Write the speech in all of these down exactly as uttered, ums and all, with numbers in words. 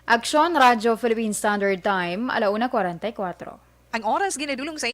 Aksyon, Radyo Philippine Standard Time, ala una kwarenta y kuwatro. Ang oras ginadulong sa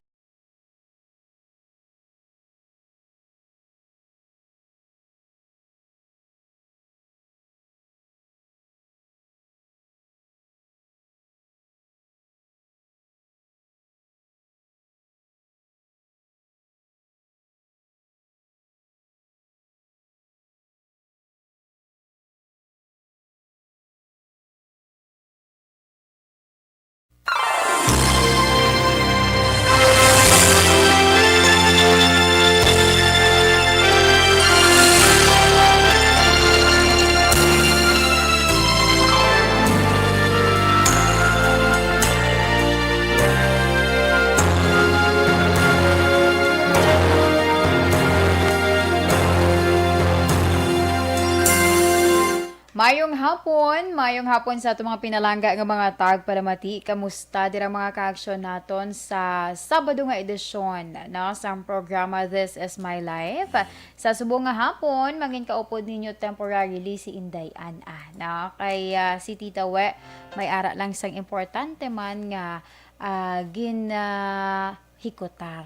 Mayong hapon, mayong hapon sa ato mga pinalangga nga mga tagpalamati. Kamusta dira mga kaaksyon naton sa Sabado nga edisyon, no, sang programa This Is My Life? Sa subong nga hapon, mangin kaupod ninyo temporarily si Inday Ana, no? Kay, ah, si Tita We, may ara lang sang importante man nga, ah, gin, ah, hikutar.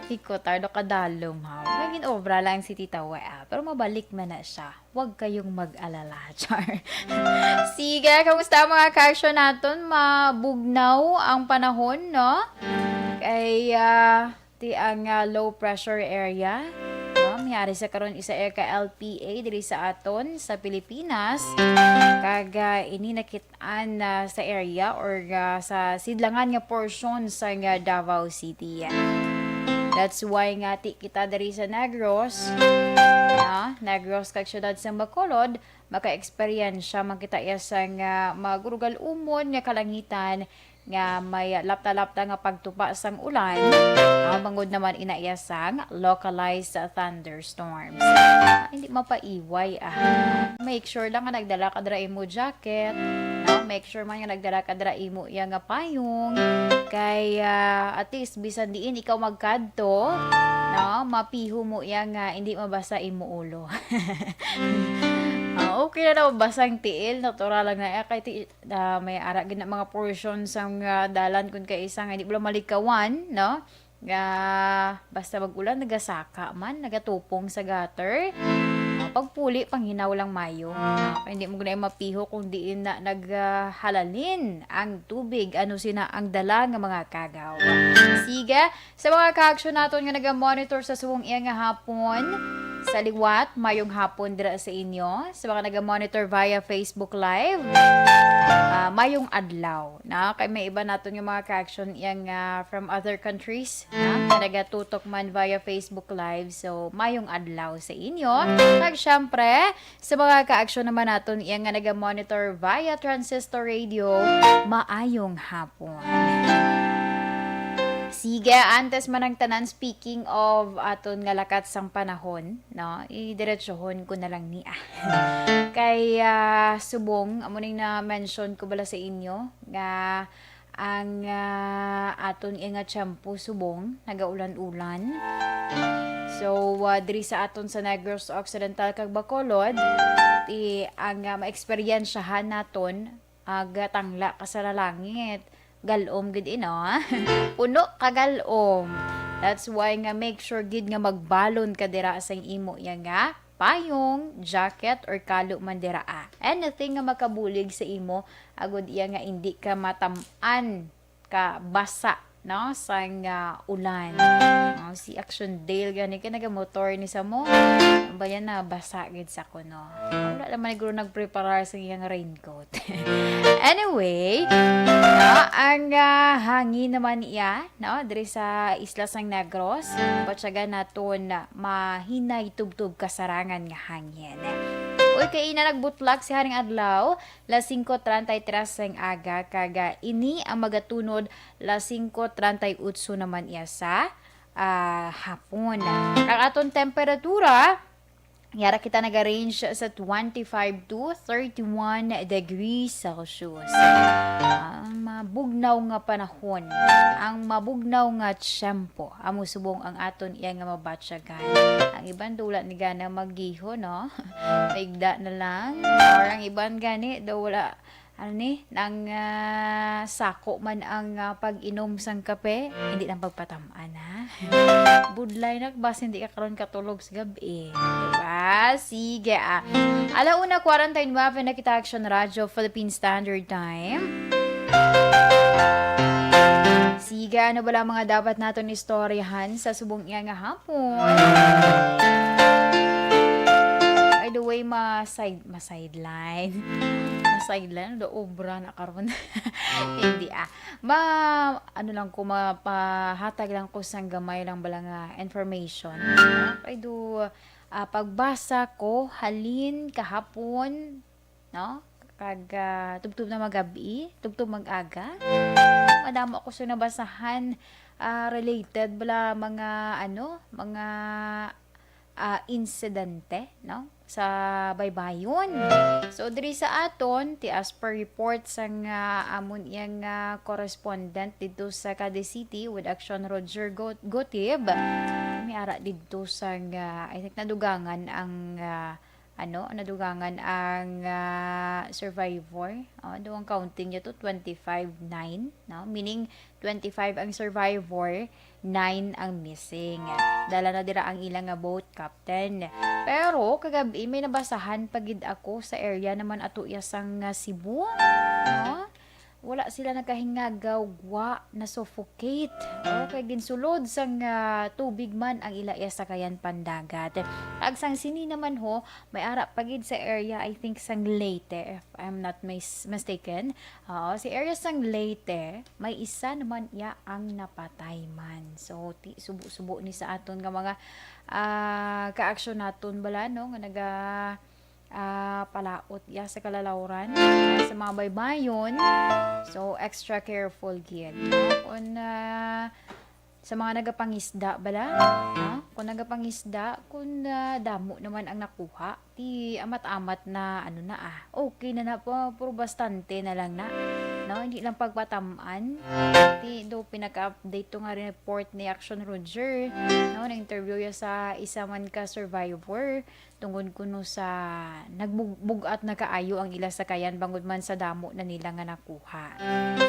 Hikutar, do kadalom, ha? Mangin obra lang si Tita We, ah. Pero mabalik man na siya. Huwag kayong mag-alala, char. Sige, kamusta ang mga kaaksyon naton? Mabugnaw ang panahon, no? Kay, ah, ti ang, ah, low pressure area, no? May ari sa karon isa ka L P A diri sa aton sa Pilipinas. Kag, ah, ini nakit-an, ah, sa area or, ah, sa sidlangan nga portion sa nga Davao City. That's why nga ti kita diri sa Negros, ah, Negros kag siyudad sa Bacolod, maka-eksperyensya man kita iya sang, ah, magurugal-umon nga kalangitan nga may lapta-lapta nga pagtupa sang ulan, ah, bangod naman ina iya sang localized thunderstorms. Ah, hindi mapaiway, ah. Make sure lang nga nagdala ka dira imo jacket, no? Make sure man nga nagdala ka dira imo iya nga payong. Kay, ah, at least, bisan diin ikaw magkadto, no? Mapiho mo iya nga hindi mabasa imo ulo. Ah, okay na na mabasa ang tiil, natural lang na. Eh, kay ti-, ah, may ara gid na mga portion sang, ah, dalan kun kay isa nga hindi mo lang malikawan, no? Nga basta mag-ulan, nagasaka man, nagatupong sa gutter. Ah, pagpuli, panghinaw lang mayo. Ah, hindi mo gani mapiho kung diin na naghalalin ang tubig, ano sina ang dala nga mga kagaw. Sige, sa mga kaaksyon naton nga naga-monitor sa subong iya nga hapon, sa liwat, mayong hapon dira sa inyo. Sa mga naga-monitor via Facebook Live, ah, mayong adlaw, na kay may iba naton nga mga kaaksyon yang, ah, from other countries, na nga nagatutok man via Facebook Live. So, mayong adlaw sa inyo. Kag syempre, sa mga kaaksyon naman naton iya nga naga-monitor via Transistor Radio, maayong hapon. Sige, antes man ang tanan, speaking of aton nga lakat sang panahon, no, idiretsohon ko na lang ni, ah. Kay, ah, subong, amo ning na-mention ko bala sa inyo, nga ang, ah, aton iya nga tiyempo subong, nagaulan-ulan. So, ah, diri sa aton sa Negros Occidental kag Bacolod, ti ang, ah, maeksperiensyahan naton, ah, gatangla ka sa lalangit. Galom gid ino, ha? Puno ka galom. That's why nga make sure gid nga magbalon ka dira sa imo iya nga payong, jacket, or kalo man dira, ah. Anything nga makabulig sa imo, agud iya nga indi ka matam-an ka basa, no, sang, ah, ulan. Oh, si Action Dale gani kay nagamotor ni sa mo. Ang bayan na basa gid sa kuno. Wala naman siguro nagpreparar sa iyang raincoat. Anyway, no, ang, ah, hangin naman iya, no, diri sa isla sang Negros, batyagan naton mahinay tubtob kasarangan nga hangin. Uy, kay ina nagbutlak si haring adlaw, las singko treinta y tres sang aga, kag, ah, ini ang magatunod las singko treinta y ocho naman iya sa, ah, hapon. Ang aton temperatura, yara kita naga-range sa twenty-five to thirty-one degrees Celsius. Ang mabugnaw nga panahon, ang mabugnaw nga tiyempo, amo subong ang aton iya nga mabatyagan. Ang iban daw wala ni gana maggiho, no? Maigda na lang. Or ang iban gani daw wala Ano ni? Nang, ah, sako man ang, ah, pag-inom sang kape, hindi lang pagpatam-an, ha? Budlay na, basi hindi ka karon katulog sa gabi. Diba? Sige, ah. Ala una, quarantine, na kita Action Radio, Philippine Standard Time. Sige, ano bala mga dapat naton istoryahan sa subong iya nga hapon? By the way, ma-side, ma-sideline. Ma-sideline? Do obra na karon. Hindi, ah. Ma, ano lang ko, mapahatag lang ko sang gamay lang bala nga information. Kay do, ah, pagbasa ko halin kahapon, no? Kag, ah, tubtob na magabi, tubtob mag-aga. Madamo ako sa nabasahan, ah, related bala mga, ano, mga, ah, insidente, no? Sa baybayon. So, diri sa aton, ti as per report sang, ah, amon iyang, ah, correspondent dito sa Cadiz City with Action Roger Go-, Gotib, may ara dito sang, ah, I think, nadugangan ang, ah, ano, nadugangan ang, ah, survivor. Oh, do ang counting niya to, twenty-five nine, no? Meaning, twenty-five ang survivor, nine ang missing. Dala na dira ang ila nga boat captain. Pero kagabi may nabasahan pa gid ako sa area naman ato iya sang, ah, Cebu, no? Wala sila nakahingagaw, gwa, na-suffocate. O, kay ginsulod sang, ah, tubig man ang ila iya sakayan pandagat. Kag sang sini naman ho, may ara pa gid sa area, I think, sang Leyte, if I'm not mis-, mistaken. Oo, sa area sang Leyte, may isa naman iya ang napatay man. So, ti-, subo-subo ni sa aton nga mga, ah, kaaksyon naton bala, no, nga naga, ah, palaot ya sa kalalawran, sa mga baybayon. So, extra careful gid, no? Kung, ah, sa mga nagapangisda bala, ha? Kung nagapangisda, kung, ah, damo naman ang nakuha, ti amat-amat na, ano na, ah, okay na na po, puro bastante na lang na, no? Hindi lang pagpatam-an. Ti do pinaka-update to nga report ni Action Roger, no? Na-interview ya sa isa man ka survivor tungod kuno sa nagbug-, bug-at na kaayo ang ila sakayan bangod man sa damo na nila nga nakuha.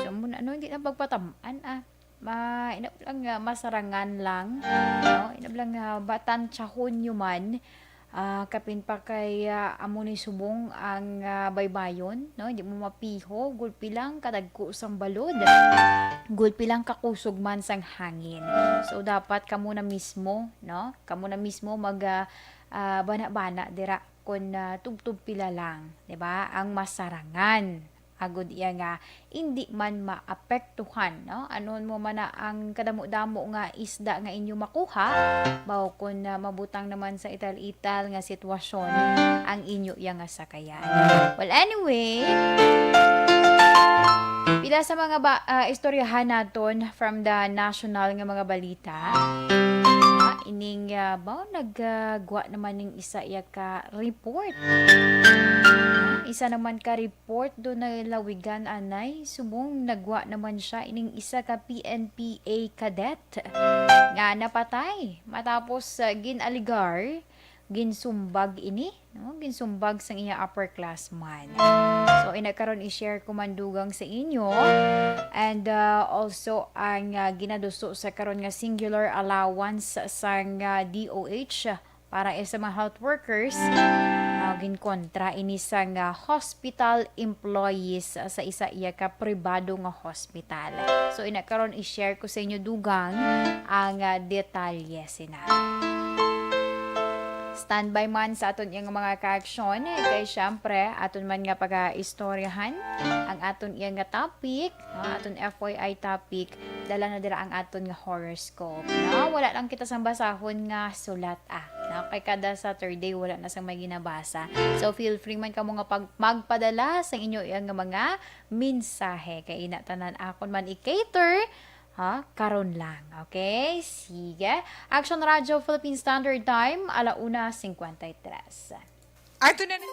So, mo na, ano, hindi lang pagpatam-an, ah. Ma-, inap lang nga masarangan lang, no? Inap lang nga batansyahon nyo man, ah, kapin pa kay, ah, amo ni subong ang, ah, baybayon, no? Hindi mo mapiho, gulpi lang kadagko sang balod, gulpi lang kakusog man sang hangin. So, dapat kamo na mismo, no? Kamo na mismo mag, ah, ah, bana-bana dira kon, ah, tubtob pila lang, di ba? Ang masarangan. Agod iya nga indi man maapektuhan, no? Anuon mo man na ang kadamo-damo nga isda nga inyo makuha, baw kon, ah, mabutang naman sa ital-ital nga sitwasyon ang inyo iya nga sakayan. Well, anyway, pila sa mga ba, ah, istoryahan naton from the national nga mga balita. Ah, ining, ah, baw nagagwa naman ning isa iya ka report. Ah, isa naman ka report do nalawigan anay, subong nagwa naman siya ining isa ka P N P A cadet nga napatay matapos, ah, gin-aligar, ginsumbag ini, no? Ginsumbag sang iya upperclassman. So, ina karon i-share ko man dugang sa inyo. And, ah, also ang, ah, ginaduso sa karon nga singular allowance sang, ah, D O H para sa mga health workers, ah, ginkontra ini sang, ah, hospital employees sa isa iya ka pribado nga hospital. So, ina karon i-share ko sa inyo dugang ang, ah, detalye sina. Standby man sa aton iyang mga kaaksyon, kay syempre, aton man nga pagaistoryahan ang aton iyang nga topic, ah, aton F Y I topic, dala na dira ang aton nga horoscope, no? Wala lang kita sang basahon nga sulat, ah, no? Kay kada Saturday, wala na sang may ginabasa. So, feel free man kamo nga pag-, magpadala sa inyo iyang nga mga mensahe. Kay ina tanan akon man i-cater, ha? Karon lang, okay? Sige. Action Radio Philippine Standard Time, ala una cincuenta y tres. Ato na na.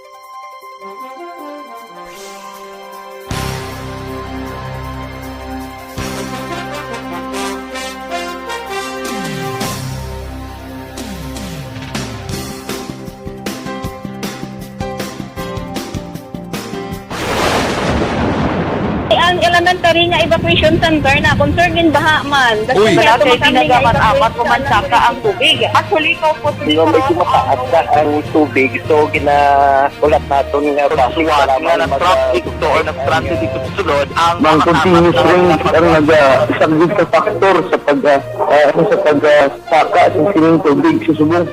Elementary nga evacuation center na, concern gid baha man. Uy. Wala kay ginagaman-amat, pumansaka ang tubig. Actually, ikaw po, medyo mataas na ang tubig, so gina-, ulat naton nga traffic, wala man nag-, traffic to or nag-transit dito sa sulod, ang mga continuous rain ang nag-, ah, isang big factor sa pag, ah, ah, ano, sa pag, ah, saka sa sining tubig sa subong.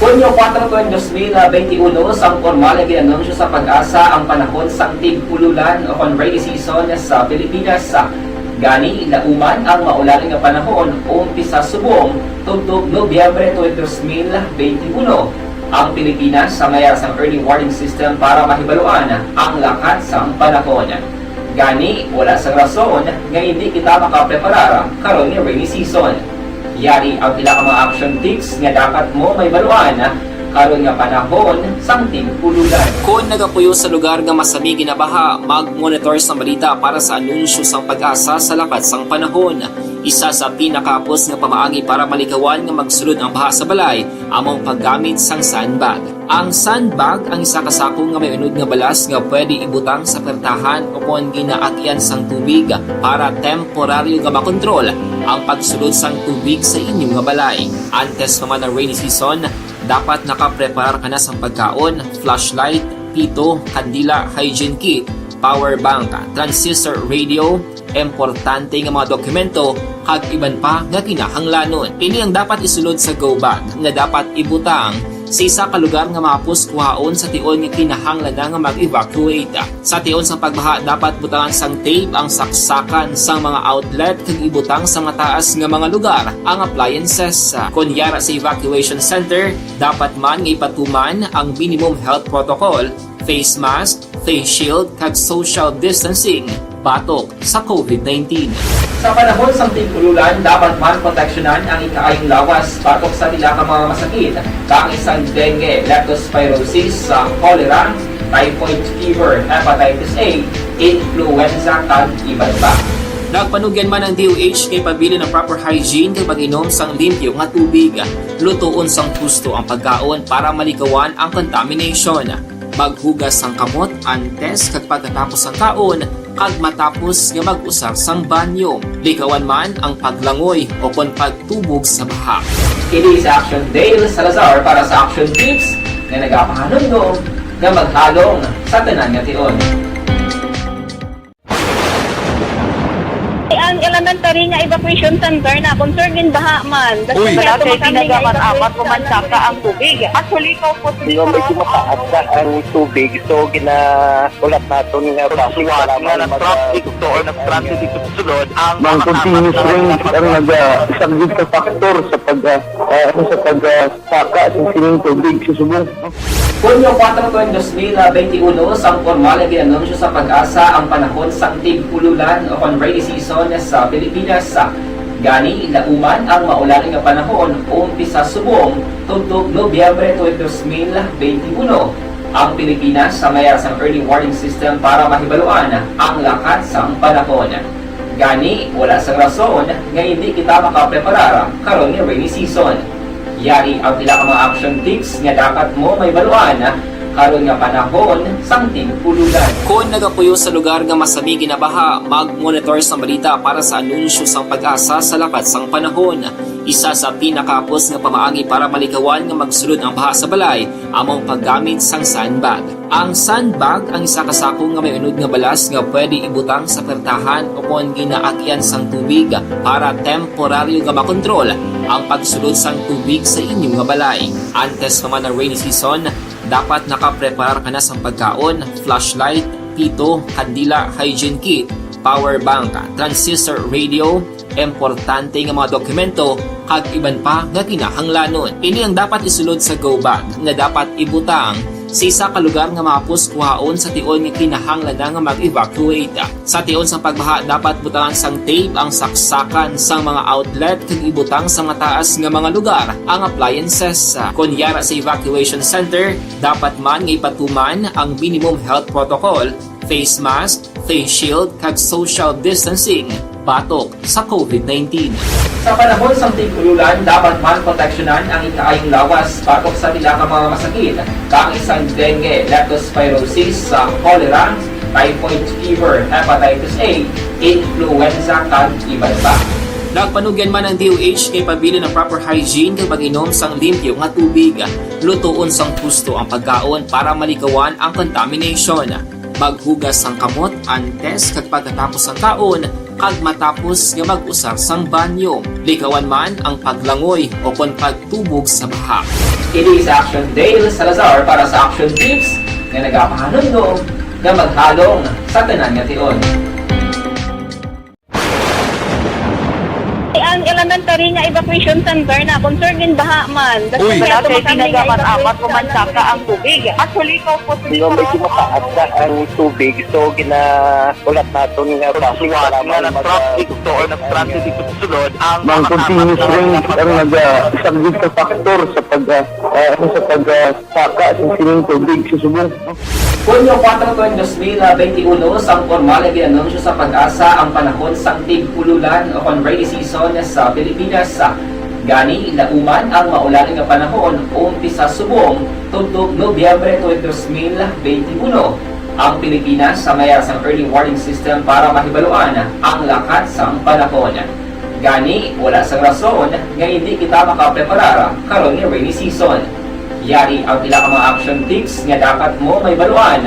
Hunyo kuwatro, tuig dos mil benti uno, sang pormal nga gin-anunsyo sa PAGASA ang panahon sang tig-ululan o kon rainy season sa Pilipinas. Gani, lauman ang maulan nga panahon, umpisa subong tubtob Nobyembre tuig dos mil benti uno. Ang Pilipinas, sa mayara sang early warning system para mahibaluan ang lakat sang panahon. Gani, wala sang rason nga hindi kita makapreparar karon nga rainy season. Yari ang pila ka mga action tips nga dapat mo mahibaluan karon nga panahon sang tig-ululan. Kon nagapuyo sa lugar nga masami ginabaha, mag-monitor sang balita para sa anunsyo sang PAGASA sa lakat sang panahon. Isa sa pinakahapos nga pamaagi para malikawan nga magsulod ang baha sa balay amo ang paggamit sang sandbag. Ang sandbag ang isa ka sako nga may unod nga balas nga pwede ibutang sa pertahan o kon ginaagyan sang tubig para temporaryo nga makontrol ang pagsulod sang tubig sa inyo nga balay. Antes pa man ang rainy season, dapat nakapreparar ka na sang pagkaon, flashlight, pito, kandila, hygiene kit, power bank, transistor radio, importante nga mga dokumento, kag iban pa nga kinahanglanon. Ini ang dapat isulod sa go bag nga dapat ibutang sa isa ka lugar nga mahapos kuhaon sa tion nga kinahanglan na nga mag-evacuate. Sa tion sang pagbaha, dapat butangan sang tape ang saksakan sang mga outlet kag ibutang sa mataas nga mga lugar ang appliances. Kon yara sa evacuation center, dapat man nga ipatuman ang minimum health protocol, face mask, face shield, kag social distancing batok sa COVID nineteen. Sa panahon sang tig-ululan, dapat man proteksyonan ang ikaayong lawas batok sa pila ka mga masakit, kaangay sang dengue, leptospirosis, sa cholera, typhoid fever, hepatitis A, influenza, kag iban pa. Nagpanugyan man ang D O H nga ipabilin ang proper hygiene kag pag-inom sang limpyo nga tubig. Lutoon sang husto ang pagkaon para malikawan ang contamination. Maghugas sang kamot antes kag pagkatapos sang kaon kag matapos nga mag-usar sang banyo. Likawan man ang paglangoy o kon pagtubog sa baha. Kini si Action Dale Salazar para sa Action Tips nga nagapahanumdom nga maghalong sa tanan nga tion. Ang elementary nga evacuation center na, concern gid baha man. Uy. Wala kay ginagaman-amat, pumansaka ang tubig. Actually, ikaw po, medyo mataas na ang tubig, so gina-, ulat naton nga traffic, wala man nag-, traffic to or nag-transit dito sa sulod, ang mga continuous rain ang nag-, ah, isang big factor sa pag, ah, ah, ano, sa pag, ah, saka sa sining tubig sa subong. Hunyo kuwatro, tuig dos mil benti uno, sang pormal nga gin-anunsyo sa PAGASA ang panahon sang tig-ululan o kon rainy season sa Pilipinas. Gani, lauman ang maulan nga panahon, umpisa subong tubtob Nobyembre tuig dos mil benti uno. Ang Pilipinas, sa mayara sang early warning system para mahibaluan ang lakat sang panahon. Gani, wala sang rason nga hindi kita makapreparar karon nga rainy season. Yari ang pila ka mga action tips nga dapat mo mahibaluan karon nga panahon sang tig-ululan. Kon nagapuyo sa lugar nga masami ginabaha, mag-monitor sang balita para sa anunsyo sang PAGASA sa lakat sang panahon. Isa sa pinakahapos nga pamaagi para malikawan nga magsulod ang baha sa balay amo ang paggamit sang sandbag. Ang sandbag ang isa ka sako nga may unod nga balas nga pwede ibutang sa pertahan o kon ginaagyan sang tubig para temporaryo nga makontrol ang pagsulod sang tubig sa inyo nga balay. Antes pa man ang rainy season, dapat nakapreparar ka na sang pagkaon, flashlight, pito, kandila, hygiene kit, power bank, transistor radio, importante nga mga dokumento, kag iban pa nga kinahanglanon. Ini ang dapat isulod sa go bag nga dapat ibutang sa isa ka lugar nga mahapos kuhaon sa tion nga kinahanglan na nga mag-evacuate. Sa tion sang pagbaha, dapat butangan sang tape ang saksakan sang mga outlet kag ibutang sa mataas nga mga lugar ang appliances. Kon yara sa evacuation center, dapat man nga ipatuman ang minimum health protocol, face mask, face shield, kag social distancing batok sa COVID nineteen. Sa panahon sang tig-ululan, dapat man proteksyonan ang ikaayong lawas batok sa pila ka mga masakit, kaangay sang dengue, leptospirosis, sa cholera, typhoid fever, hepatitis A, influenza, kag iban pa. Nagpanugyan man ang D O H nga ipabilin ang proper hygiene kag pag-inom sang limpyo nga tubig. Lutoon sang husto ang pagkaon para malikawan ang contamination. Maghugas sang kamot antes kag pagkatapos sang kaon, kag matapos nga mag-usar sang banyo. Likawan man ang paglangoy o kon pagtubog sa baha. Ini sa Action Dale Salazar para sa Action Tips nga nagapahanumdom nga maghalong sa tanan nga tion. Ang elementary nga evacuation center na concerned din baha man. Uy! Wala kay tinagaman apat o mansaka ang tubig. Actually, ikaw po, Di ba, medyo mataas na ang tubig, so gina-, ulat naton nga Sa siwat nga na-trapped dito or na-stranded dito sa sulod, ang Mang mga continuous tapat na rain ang mga nagasaglit sa factor sa pag, ah, ah, ano, sa pag, ah, saka sa sining tubig sa subong. Hunyo kuwatro tuig dos mil benti uno, sang pormal nga ginanunsyo sa PAGASA ang panahon sang tig-ululan o kon rainy season sa Pilipinas. Gani, nauman ang maulan nga panahon umpisa subong tubtob Nobyembre tuig dos mil benti uno. Ang Pilipinas sa mayara sang early warning system para mahibaluan ang lakat sang panahon. Gani, wala sang rason nga hindi kita makapreparar karon nga rainy season. Yari ang pila ka mga action tips nga dapat mo mahibaluan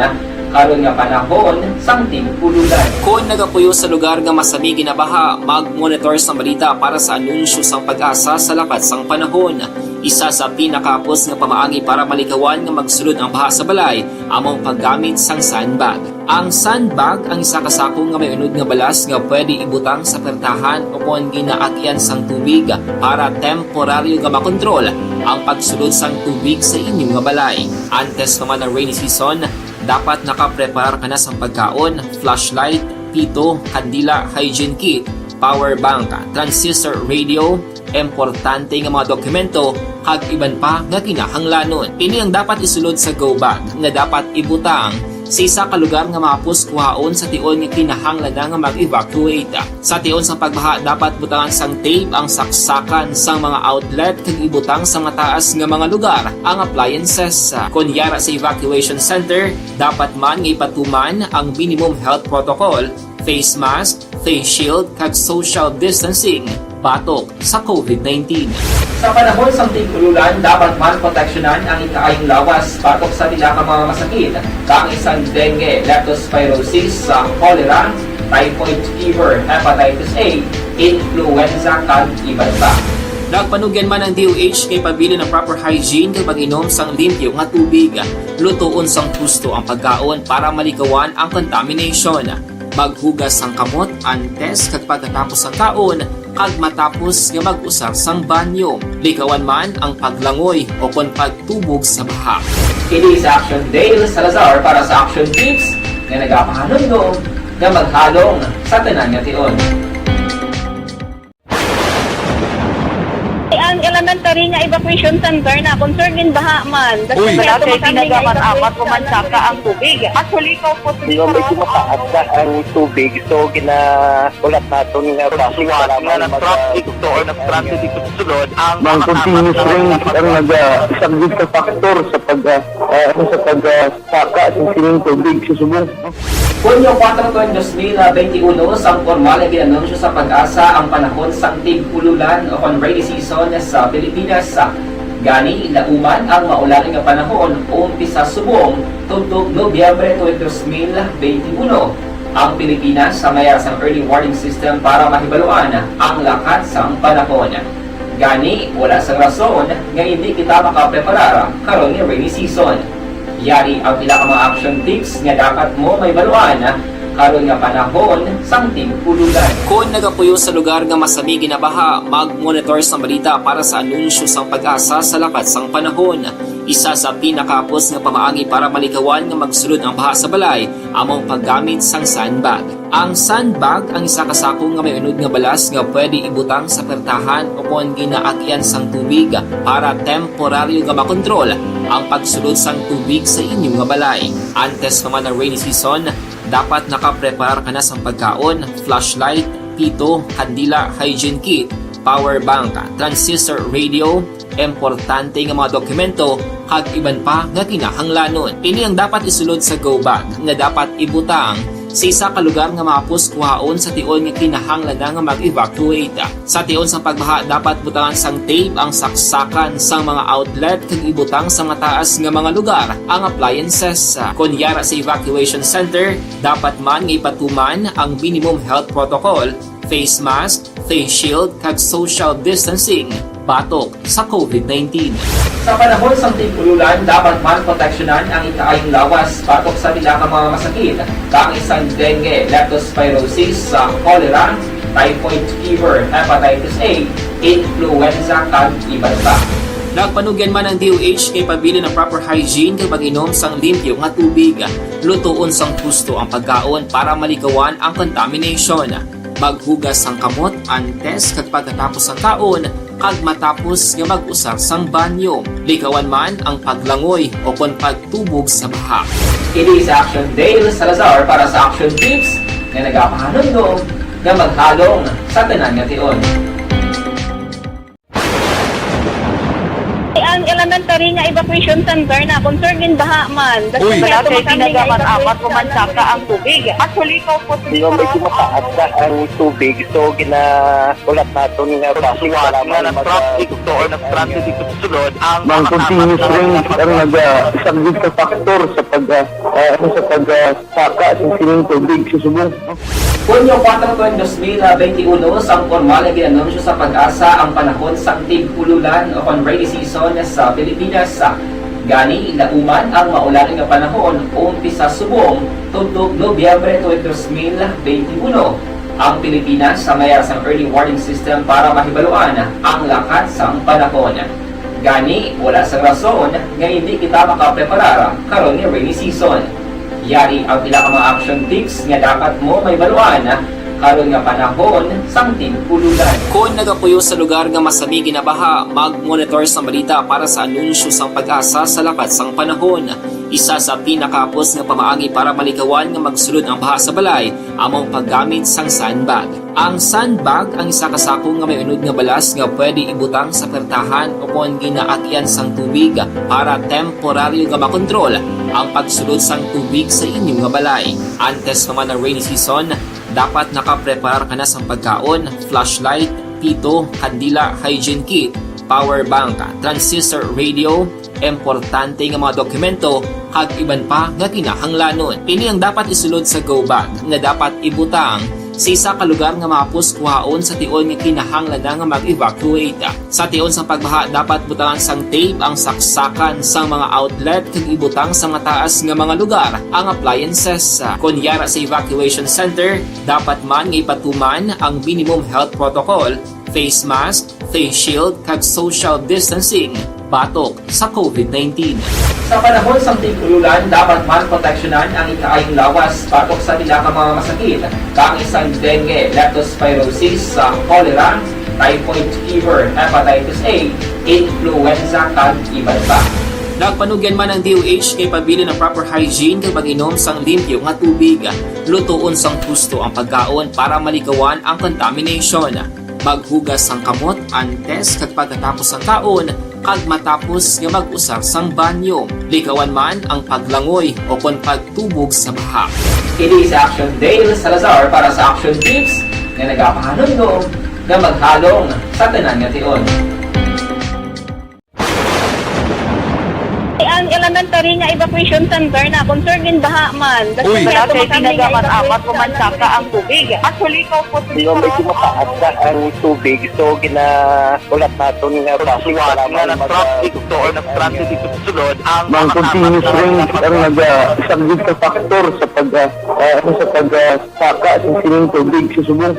karon nga panahon sang tig-ululan. Kon nagapuyo sa lugar nga masami ginabaha, mag-monitor sang balita para sa anunsyo sang PAGASA sa lakat sang panahon. Isa sa pinakahapos nga pamaagi para malikawan nga magsulod ang baha sa balay amo ang paggamit sang sandbag. Ang sandbag ang isa ka sako nga may unod nga balas nga pwede ibutang sa pertahan o kon ginaagyan sang tubig para temporaryo nga makontrol ang pagsulod sang tubig sa inyo nga balay. Antes pa man ang rainy season, dapat nakapreparar ka na sang pagkaon, flashlight, pito, kandila, hygiene kit, power bank, transistor radio, importante nga mga dokumento, kag iban pa nga kinahanglanon. Ini ang dapat isulod sa go bag nga dapat ibutang sa isa ka lugar nga mahapos kuhaon sa tion nga kinahanglan na nga mag-evacuate. Sa tion sa pagbaha, dapat butangan sang tape ang saksakan sang mga outlet kag ibutang sa mataas nga mga lugar ang appliances. Kon yara sa evacuation center, dapat man nga ipatuman ang minimum health protocol, face mask, face shield, kag social distancing batok sa COVID nineteen. Sa panahon sang tig-ululan, dapat man proteksyonan ang ikaayong lawas batok sa pila ka mga masakit, kaangay sang dengue, leptospirosis, sa cholera, typhoid fever, hepatitis A, influenza, kag iban pa. Nagpanugyan man ang D O H nga ipabilin ang proper hygiene kag pag-inom sang limpyo nga tubig. Lutoon sang husto ang pagkaon para malikawan ang contamination. Maghugas sang kamot antes kag pagkatapos sang kaon, kag matapos nga mag-usar sang banyo. Likawan man ang paglangoy o kon pagtubog sa baha. Ini sa Action Dale Salazar para sa Action Tips nga nagapahanumdom nga maghalong sa tanan nga tion. Ang elementary nga evacuation center na concerned din baha man. Uy! Wala kay tinagaman apat o mansaka ang tubig. Actually, ikaw po, Di ba, medyo mataas na ang tubig, so gina-, ulat naton nga sa siwat nga na-trapped dito or na-stranded dito sa sulod, ang mga tapat na mga tapat. Mang continuous rain ang nagasaglit sa factor sa pag, ah, ah, ano, sa pag, ah, saka sa sining tubig sa subong. Hunyo kuwatro tuig dos mil benti uno, sang pormal nga ginanunsyo sa PAGASA ang panahon sang tig-ululan o kon rainy season sa Pilipinas. Gani, nauman ang maulan nga panahon umpisa subong tubtob Nobyembre tuig dos mil benti uno. Ang Pilipinas sa mayara sang early warning system para mahibaluan ang lakat sang panahon. Gani, wala sang rason nga hindi kita makapreparar karon nga rainy season. Yari ang pila ka mga action tips nga dapat mo mahibaluan karon nga panahon sang tig-ululan. Kon nagapuyo sa lugar nga masami ginabaha, mag-monitor sang balita para sa anunsyo sang PAGASA sa lakat sang panahon. Isa sa pinakahapos nga pamaagi para malikawan nga magsulod ang baha sa balay amo ang paggamit sang sandbag. Ang sandbag ang isa ka sako nga may unod nga balas nga pwede ibutang sa pertahan o kon ginaagyan sang tubig para temporaryo nga makontrol ang pagsulod sang tubig sa inyo nga balay. Antes pa man ang rainy season, dapat nakapreparar ka na sang pagkaon, flashlight, pito, kandila, hygiene kit, power bank, transistor radio, importante nga mga dokumento, kag iban pa nga kinahanglanon. Ini ang dapat isulod sa go bag nga dapat ibutang sa isa ka lugar nga mahapos kuhaon sa tion nga kinahanglan na nga mag-evacuate. Sa tion sang pagbaha, dapat butangan sang tape ang saksakan sang mga outlet kag ibutang sa mataas nga mga lugar ang appliances. Kon yara sa evacuation center, dapat man nga ipatuman ang minimum health protocol, face mask, face shield, kag social distancing batok sa covid nineteen. Sa panahon sang tig-ululan, dapat man proteksyonan ang ikaayong lawas batok sa pila ka mga masakit, kaangay sang dengue, leptospirosis, sa cholera, typhoid fever, hepatitis A, influenza, kag iban pa. Nagpanugyan man ang D O H nga ipabilin ang proper hygiene kag pag-inom sang limpyo nga tubig. Lutoon sang husto ang pagkaon para malikawan ang contamination. Maghugas sang kamot antes kag pagkatapos sang kaon, kag matapos nga mag-usar sang banyo. Likawan man ang paglangoy o kon pagtubog sa baha. Ini si Action Dale Salazar para sa Action Tips nga nagapahanumdom nga maghalong sa tanan nga tion. Ang elementary nga evacuation center na concern gin baha man. Uy! Wala kay tinaga man amat ko man saka ang tubig. Actually, ko po Yung medyo mataas na ang tubig, so ginaulat naton nga basi Suwat para nga man mag- na-traffic to or na-stranded dito sa sulod ang Mang mga continuous tapat na rain ang mga naga-, subject sa factor sa pag, ah, ah, ano, sa pag, ah, saka sa sining tubig sa subong. Hunyo kuwatro tuig dos mil benti uno, sang pormal nga gin-anunsyo sa PAGASA ang panahon sang tig-ululan o kon rainy season sa Pilipinas. Gani, lauman ang maulan nga panahon, umpisa subong, tubtob Nobyembre tuig dos mil benti uno. Ang Pilipinas sa mayara sang early warning system para mahibaluan ang lakat sang panahon. Gani, wala sang rason nga hindi kita makapreparar karon nga rainy season. Yari ang pila ka mga action tips nga dapat mo mahibaluan karon nga panahon sang tig-ululan. Kon nagapuyo sa lugar nga masami ginabaha, mag-monitor sang balita para sa anunsyo sang PAGASA sa lakat sang panahon. Isa sa pinakahapos nga pamaagi para malikawan nga magsulod ang baha sa balay amo ang paggamit sang sandbag. Ang sandbag ang isa ka sako nga may unod nga balas nga pwede ibutang sa pertahan o kon ginaagyan sang tubig para temporaryo nga makontrol ang pagsulod sang tubig sa inyo nga balay. Antes pa man ang rainy season, dapat nakapreparar ka na sang pagkaon, flashlight, pito, kandila, hygiene kit, power bank, transistor radio, importante nga mga dokumento, kag iban pa nga kinahanglanon. Ini ang dapat isulod sa go bag nga dapat ibutang sa isa ka lugar nga mahapos kuhaon sa tion nga kinahanglan na nga mag-evacuate. Sa tion sang pagbaha, dapat butangan sang tape ang saksakan sang mga outlet kag ibutang sa mataas nga mga lugar ang appliances. Kon yara sa evacuation center, dapat man nga ipatuman ang minimum health protocol, face mask, face shield, kag social distancing batok sa covid nineteen. Sa panahon sang tig-ululan, dapat man proteksyonan ang ikaayong lawas batok sa pila ka mga masakit, kaangay sang dengue, leptospirosis, sa cholera, typhoid fever, hepatitis A, influenza, kag iban pa. Nagpanugyan man ang D O H nga ipabilin ang proper hygiene kag pag-inom sang limpyo nga tubig. Lutoon sang husto ang pagkaon para malikawan ang contamination. Maghugas sang kamot antes kag pagkatapos sang kaon, kag matapos nga mag-usar sang banyo. Likawan man ang paglangoy o kon pagtubog sa baha. Ini si Action Dale Salazar para sa Action Tips nga nagapahanumdom nga maghalong sa tanan nga tion. Ang elementary nga evacuation center na concern gin baha man. Uy! Wala kay tinaga man amat ko man saka ang tubig. Actually, ko po Di ba medyo mataas na ang tubig, so ginaulat naton nga basi Suwat para nga man mag- na-traffic to or na-stranded dito sa sulod ang Mang mga continuous tapat na rain ang naga-subject sa factor sa pag, ah, ah, ano, sa pag, ah, saka sa sining tubig sa subong.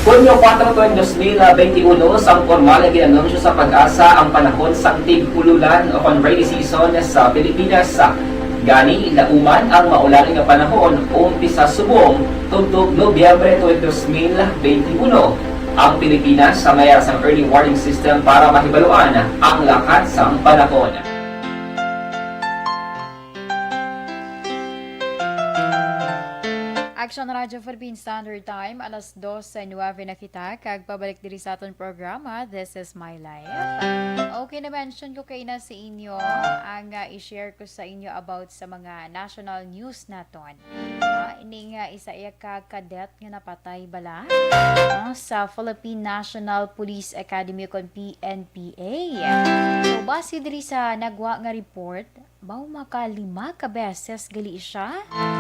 Hunyo kuwatro tuig dos mil benti uno, sang pormal nga gin-anunsyo sa PAGASA ang panahon sang tig-ululan o kon rainy season sa Pilipinas. Gani, lauman ang maulan nga panahon, umpisa subong, tubtob Nobyembre tuig dos mil benti uno. Ang Pilipinas sa mayara sang early warning system para mahibaluan ang lakat sang panahon. Action Radio Philippine Standard Time, alas dos sa nuwebe na kita, kag pabalik diri sa aton programa, This is My Life. Okay, na-mention ko kay na sa inyo ang ah, i-share ko sa inyo about sa mga national news naton. Ah, ini nga isa iya ka cadet nga napatay bala ah, sa Philippine National Police Academy kon P N P A. So, base diri sa nagwa nga report, Mao makalima ka beses gali siya,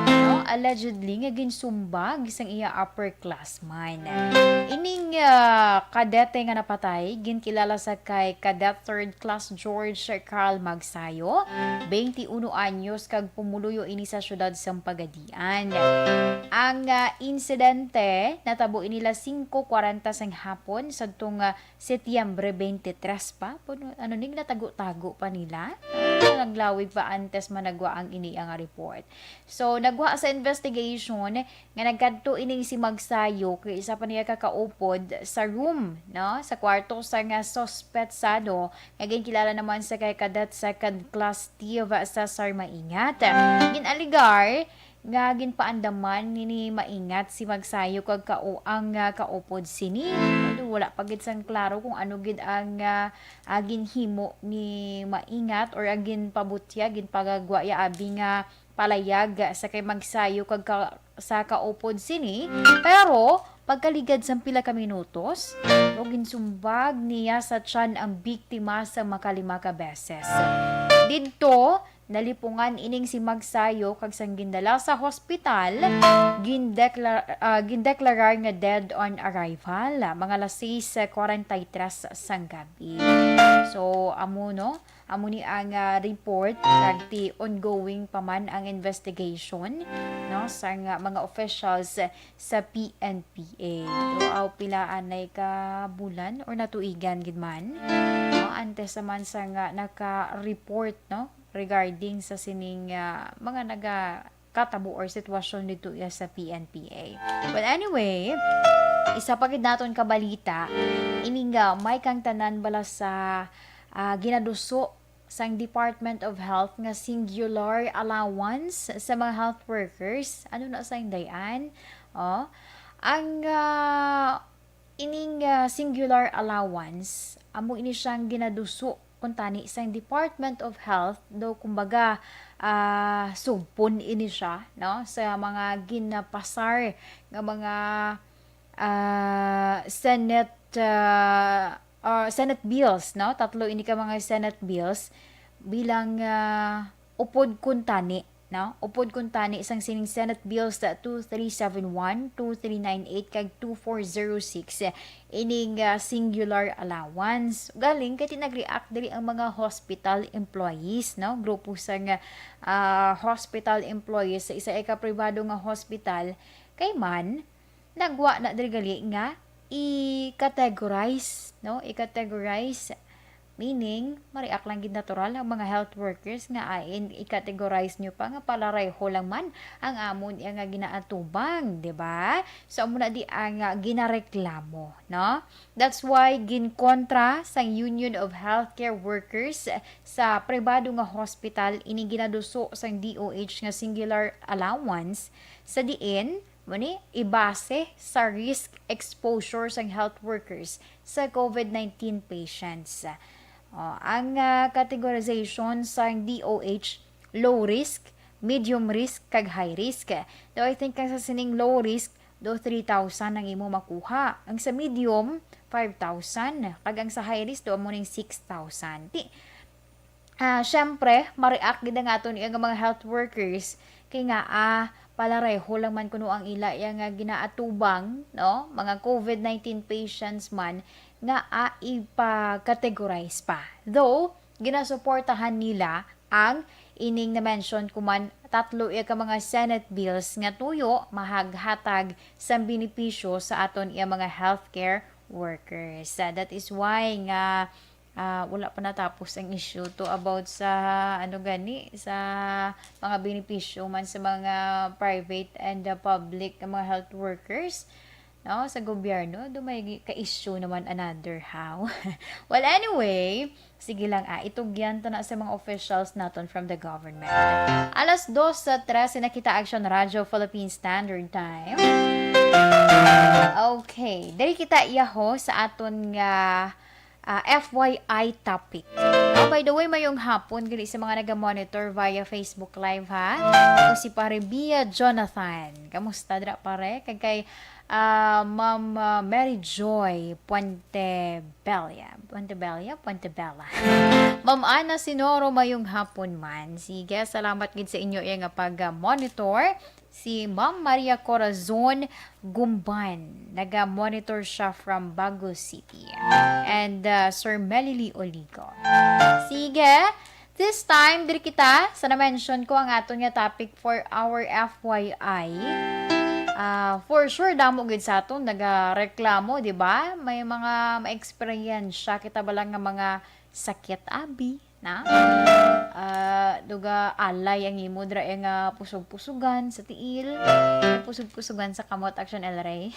no? Allegedly nga ginsumbag sang iya upperclassman. Ining ah, kadete nga napatay, ginkilala sa kay Cadet Third Class George Carl Magsayo, twenty-uno anyos, kag pumuluyo ini sa siyudad sang Pagadian. Ang ah, insidente natabo ini las singko kwarenta sang hapon sadtong ah, Setyembre twenty-three pa, puno, ano, ning natago-tago pa nila. Ah, naglawig pa antes managwa ang ini nga report. So, nagwa sa investigation nga nagkadto ining si Magsayo kay isa pa niya ka kaupod sa room, no, sa kwarto sa nga suspetsado nga ginkilala naman sa kay Cadet Second Class Steve Cesar Maingat. Ginaligar nga ginpaandaman ni, ni Maingat si Magsayo kag kauang nga kaupod sini. Although wala pa gid sang klaro kung ano gid ang ah, ah, ginhimo ni Maingat or ang ginpabutya, ginpagagwa ya abi nga palayag sa kay Magsayo kag ka, sa kaupod sini. Pero pagkaligad sang pila ka minutos, no, ginsumbag niya sa tiyan ang biktima sa makalima ka beses. Didto, nalipungan ining si Magsayo kag sang gindala sa hospital, gindeklar-, ah, gindeklarar nga dead on arrival, ah, mga alas sais kwarenta y tres sang gabi. So, amo, no? Amo ni ang ah, report kag ti ongoing pa man ang investigation, no, sang ah, mga officials sa P N P A. So, aw, pila anay ka bulan or natuigan gid man, no, antes naman sa nga naka-report, no, regarding sa sining ah, mga nagakatabo or sitwasyon dito iya sa P N P A. But anyway, isa pa gid naton ka balita, ining ah, may kang tanan bala sa ah, ginaduso sang Department of Health nga singular allowance sa mga health workers. Ano na sang dayan? Oh, ang ah, ining ah, singular allowance, amo ini siyang ginaduso kuntani sang Department of Health, do kumbaga ah, sugpon ini siya, no, sa mga ginapasar nga mga ah, Senate ah, ah, Senate bills, no? Tatlo ini ka mga Senate bills bilang ah, upod kuntani, no? Upod kuntani sang sining Senate Bills two three seven one, two three nine eight kag two four zero six, ining ah, singular allowance. Galing kay nag-react diri ang mga hospital employees, no? Grupo sang ah, hospital employees sa isa ka pribado nga hospital kay man nagwa na diri gali nga i-categorize, no? I-categorize, meaning, ma-react lang gid natural ang mga health workers nga ain i-categorize nyo pa nga palareho lang man ang amon iya nga ginaatubang, di ba? So, amo na di ang ah, ginareklamo, no? That's why ginkontra sang Union of Healthcare Workers sa pribado nga hospital ini ginaduso sang D O H nga singular allowance sa diin mo ni ibase sa risk exposure sang health workers sa COVID nineteen patients. Oh, ang ah, categorization sang D O H, low risk, medium risk, kag high risk. Though I think ang sa sining low risk, do three thousand ang imo makuha. Ang sa medium, five thousand. Kag ang sa high risk, do amo ning six thousand. Ti, ah, syempre, ma-react gid ang aton iya nga mga health workers kay nga ah, palareho lang man kuno ang ila iya nga ginaatubang, no? Mga COVID nineteen patients man nga ah, ipa-categorize pa. Though, ginasuportahan nila ang ining na-mention ko man tatlo iya ka mga Senate bills nga tuyo mahaghatag sang benepisyo sa aton iya mga healthcare workers. Ah, that is why nga ah, wala pa natapos ang issue to about sa, ano gani, sa mga benepisyo man sa mga private and, ah, public nga mga health workers, no, sa gobyerno. Do may gi-, ka-issue naman another how. Well, anyway, Sige lang, ah, itugyan ta na sa mga officials naton from the government. Alas dos sa trese na kita, Action Radio Philippine Standard Time. Okay, diri kita iyaho sa aton nga, ah, F Y I topic. Ah, by the way, mayong hapon gani sa mga naga-monitor via Facebook Live, ha. Ako si Pare Bia Jonathan. Kamusta dira, pare? Kag kay, ah, Ma'am, ah, Mary Joy Puente Bella. Puente Bella? Puente Bella. Ma'am Ana Sinoro, mayong hapon man. Sige, salamat gid sa inyo iya nga pag-monitor. Si Ma'am Maria Corazon Gumban, naga-monitor siya from Bago City. And, uh, Sir Melily Oligo. Sige, this time, diri kita, sa na-mention ko ang aton nga topic for our F Y I. Ah, for sure, damo gid sa aton nagareklamo, di ba? May mga ma-eksperyensya kita ba lang nga mga sakit, abi, na? Ah, duga alay ang imo dira, eh, nga pusog-pusugan sa tiil, pusog-pusugan sa kamot, Action El Rey.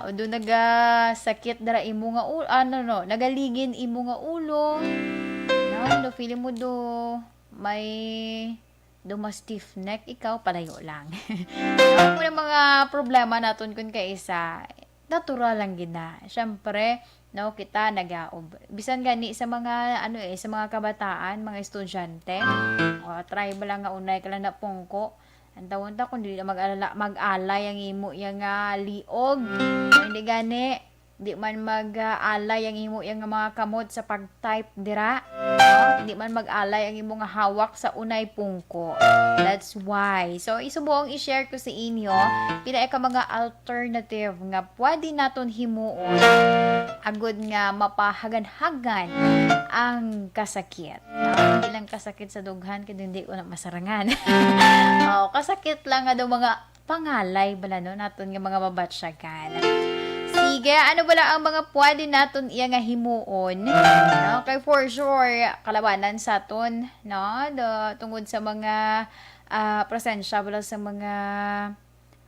O do nagasakit dira imo nga ulo, ano, no, nagaligin imo nga ulo. No, do feeling mo do may do ma-stiff neck ikaw, palayo lang. Ang mga, mga problema naton kun kaisa, natural lang gid na. Syempre, no, kita nagaob-, bisan gani sa mga, ano eh, sa mga kabataan, mga estudyante, o, try ba lang nga unay ka lang na pungko. Ang tawon ta kung dili na mag-alala, mag-alay ang imo iya nga liog. O, hindi gani, di man mag-alay ang imo iya nga mga kamot sa pag-type dira. No? Di man mag-alay ang imo nga hawak sa unay pungko. That's why. So, isubo ang i-share ko sa inyo, pila ka mga alternative nga pwede naton himuon agud nga mapahagan-hagan ang kasakit. No? Hindi lang kasakit sa dughan, kay hindi ko na masarangan. Oh, kasakit lang nga daw mga pangalay bala, no, naton nga mga mabatsyagan. Sige, ano bala ang mga pwede naton iya nga himuon? No? Kay for sure, kalabanan sa aton, no? Do, tungod sa mga, ah, presensya bala sa mga,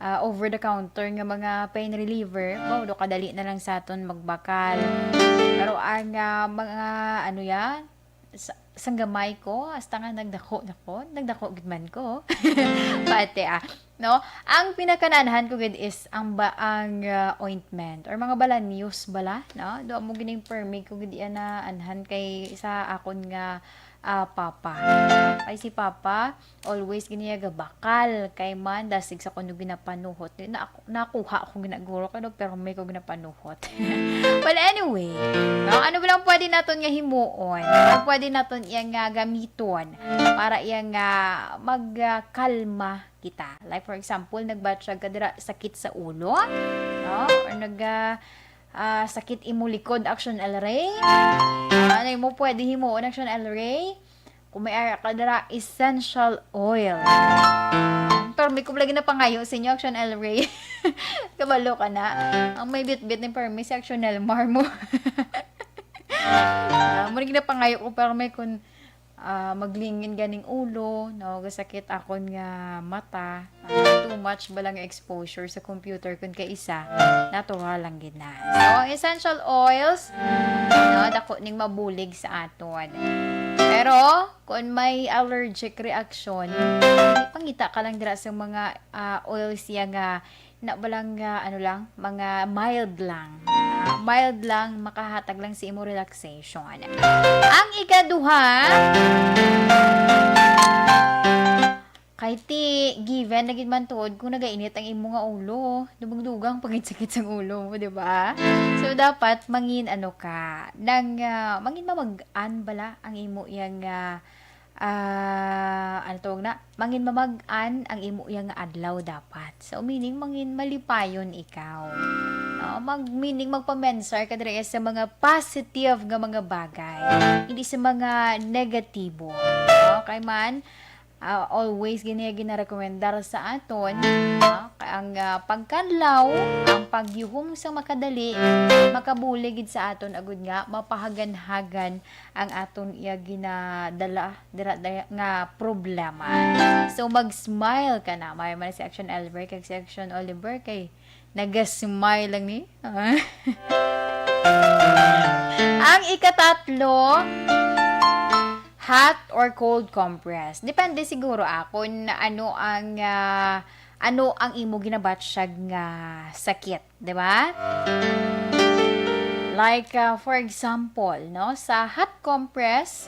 ah, over the counter nga mga pain reliever, wow, do kadali na lang sa aton magbakal. Pero ang, ah, mga, ano yan? Sa, sang gamay ko, hasta nga nagdako na ko, nagdako gid man ko. Pati, ah, no? Ang pinakanaanhan ko gid is ang ba, ang, ah, ointment or mga balanyos bala, no? Do mo gining permi ko gid iya na anhan kay sa akon nga, ah, papa. Kay si papa, always gid niya gabakal kay man dasig sa kuno ginapanuhot. Di na ako, nakuha ko ginaguro kay do permi ko ginapanuhot. Well, anyway, no? Ano ba lang pwede naton nga himuon? Ano pwede naton iya nga gamiton para iya nga magkalma kita? Like, for example, nagbatyag ka dira, sakit sa ulo, no? Or nag, ah, ah, sakit imo likod, Action El Rey? Ano mo pwede himuon, Action El Rey? Kung may ara ka dira, essential oil. Permi ko lagi na pangayo sa inyo, Action El Rey. Kabalo ka na. Ang may bitbit ni permi si Action El Mar mo. Ah, muna ginapangayo ko, pero may kun, ah, maglingin ganing ulo, no, gasakit akon nga mata, ah, too much ba lang exposure sa computer kun kay isa, natural lang gid na. So, ang essential oils, no, dako ning mabulig sa aton. Pero, kung may allergic reaction, pangita ka lang dira sa mga, ah, oils siya nga na ba lang nga, ano lang, mga mild lang. Ah, mild lang, makahatag lang sa imo relaxation. Ang ikaduha, kay ti, given na gid man tuod kung nagainit ang imo nga ulo, dumugdugang pangitsakit sang ulo mo, di ba? So, dapat mangin ano ka, nang, ah, mangin mamag-an bala ang imo yang, ah, ah, ano tawag na? Mangin mamag-an ang imo iya nga adlaw dapat. So, meaning, mangin malipayon ikaw. No? Mag, meaning, magpamensar ka diri sa mga positive nga mga bagay, hindi sa mga negatibo. Okay man, ah, always gini ginarekomendar sa aton, ah, ang, ah, pagkadlaw, ang pagyuhong sa makadali, makabulig gid sa aton agud nga mapahaganhagan ang aton iya ginadala dira, dira nga problema. So, mag-smile ka na. May man si Action Oliver, kag si Action Oliver kay naga-smile lang ni. Ang ikatatlo, hot or cold compress. Depende siguro, ah, kung ano ang, ah, ano ang imo ginabatyag nga sakit, di ba? Like, ah, for example, no, sa hot compress,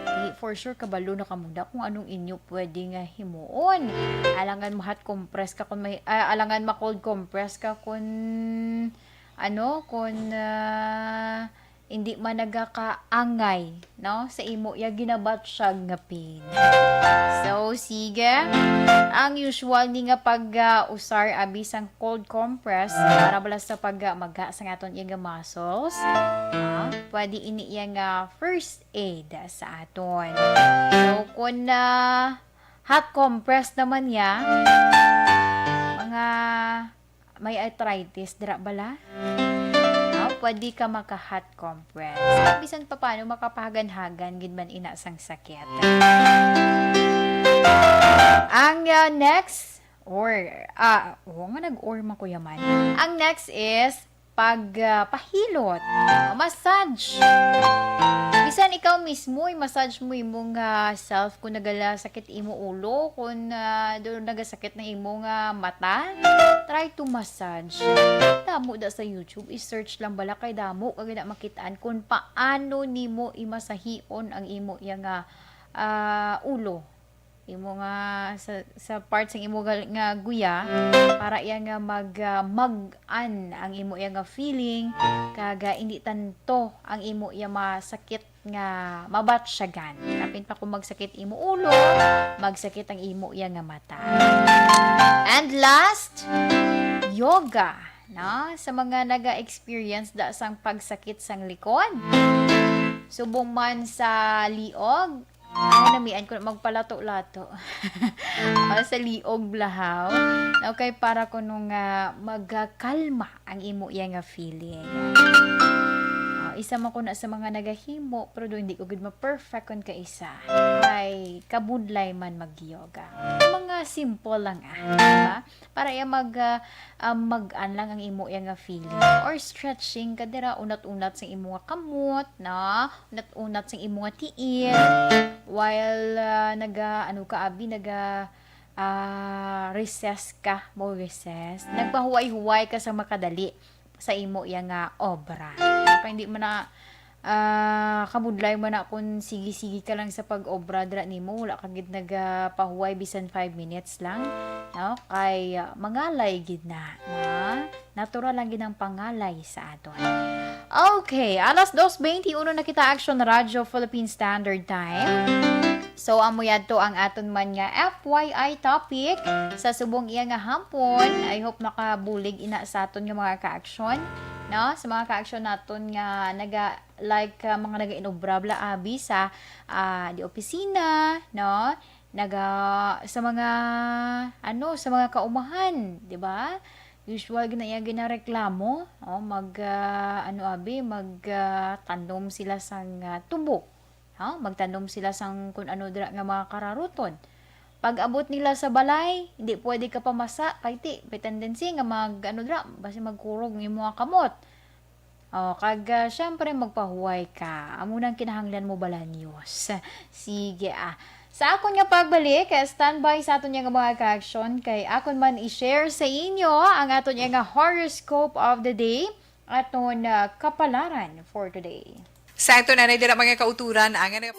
di for sure kabalo na kamo na kung anong inyo pwede nga himuon. Alangan ma-hot compress ka kung may, ah, alangan ma-cold compress ka kung, ano, kung, ah, hindi man nagakaangay, no, sa imo ya ginabatyag nga pain. So, sige. Ang usual ni nga pag, ah, usar abi sang cold compress para bala sa pag, ah, maga sang aton iya nga muscles. Ah, pwede ini iya nga first aid sa aton. So, kung, ah, hot compress naman niya, mga may arthritis dira bala? Ah, pwede ka maka-hot compress. Bisan pa paano, makapahagan-hagan gid man ina sang sakit. Ang, ah, next, or, ah, oo nga, nag-or man ko yaman. Ang next is pag, ah, pahilot, massage. Bisan ikaw mismo, i-massage mo imong, ah, self kung nagasakit imo ulo, kung, ah, do-, nagasakit na imo nga mata. Try to massage. Damo da sa YouTube, i-search lang bala kay damo ka gid na makitaan kung paano nimo imasahion ang imo iya nga, ah, ulo. Imo nga sa, sa part sang imo gal-, nga guya para iya nga mag, ah, mag-an ang imo iya nga feeling, kag, ah, hindi tanto ang imo iya masakit nga mabatyagan. Kapin pa kung magsakit imo ulo, magsakit ang imo iya nga mata. And last, yoga, no? Sa mga naga-experience da sang pagsakit sang likod, subong man sa liog, ay, namian ko na magpalato-lato. O, sa liog, blahaw. Okay, para kuno nga magkalma ang imo iya nga feeling. O, isa man ko na sa mga nagahimo, pero do hindi ko gid ma-perfect kon kaisa. Ay, kabudlay man mag-yoga. Mga simple lang, ah, di ba? Para iya mag, ah, ah, mag-an lang ang imo iya nga feeling. Or stretching ka dira, unat-unat sa imo nga kamot, no? Unat-unat sa imo nga tiil. While, ah, naga, ano ka, abi, naga, ah, recess ka, mo recess. Nagpahuway-huway ka sa makadali sa imo iya nga obra. Kaya hindi man na, ah, kabudlay man na kung sige-sige ka lang sa pag-obra dira nimo, wala ka gid nagapahuway bisan five minutes lang, no? Kay, ah, mangalay gid na, no? Natural lang gid ang pangalay sa aton. Okay, alas dos twenty-uno na kita, Action Radio Philippine Standard Time. So, amo yadto ang aton man nga F Y I topic sa subong iya nga hampon. I hope makabulig ina sa aton nga mga ka-action, no? Sa mga ka-action naton nga naga, like, uh, mga naga-inobra bala abi sa, ah, di opisina, no? Naga, sa mga, ano, sa mga kaumahan, di ba? Usual gina-, iya ginareklamo, oh, mag, ah, ano abi, mag, ah, tanom sila sang, ah, tubo. Ha? Magtanom sila sang kun ano dira nga mga kararuton. Pag abot nila sa balay, hindi pwede ka pamasa, kay ti, may tendency nga mag, ano dira, basi magkurog ang imo nga kamot. Oh, kag, ah, syempre, magpahuway ka. Amo nang kinahanglan mo, Balanyos. Sige, ah. Sa akon nga pagbalik, eh, standby sa aton nga mga ka-action, kay akon man i-share sa inyo ang aton nga horoscope of the day. Aton, ah, kapalaran for today. Sa aton anay dira, mga kauturan, ang ano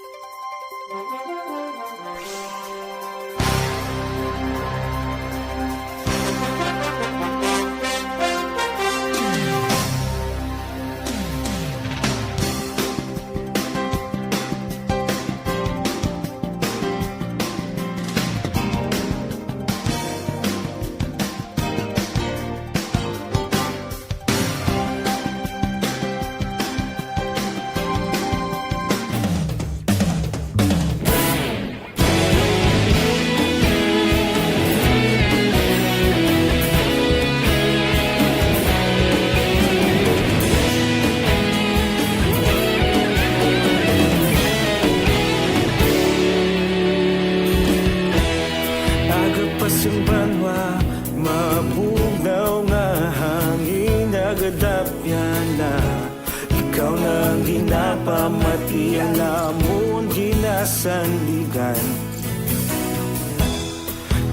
Iya namon ginasandigan.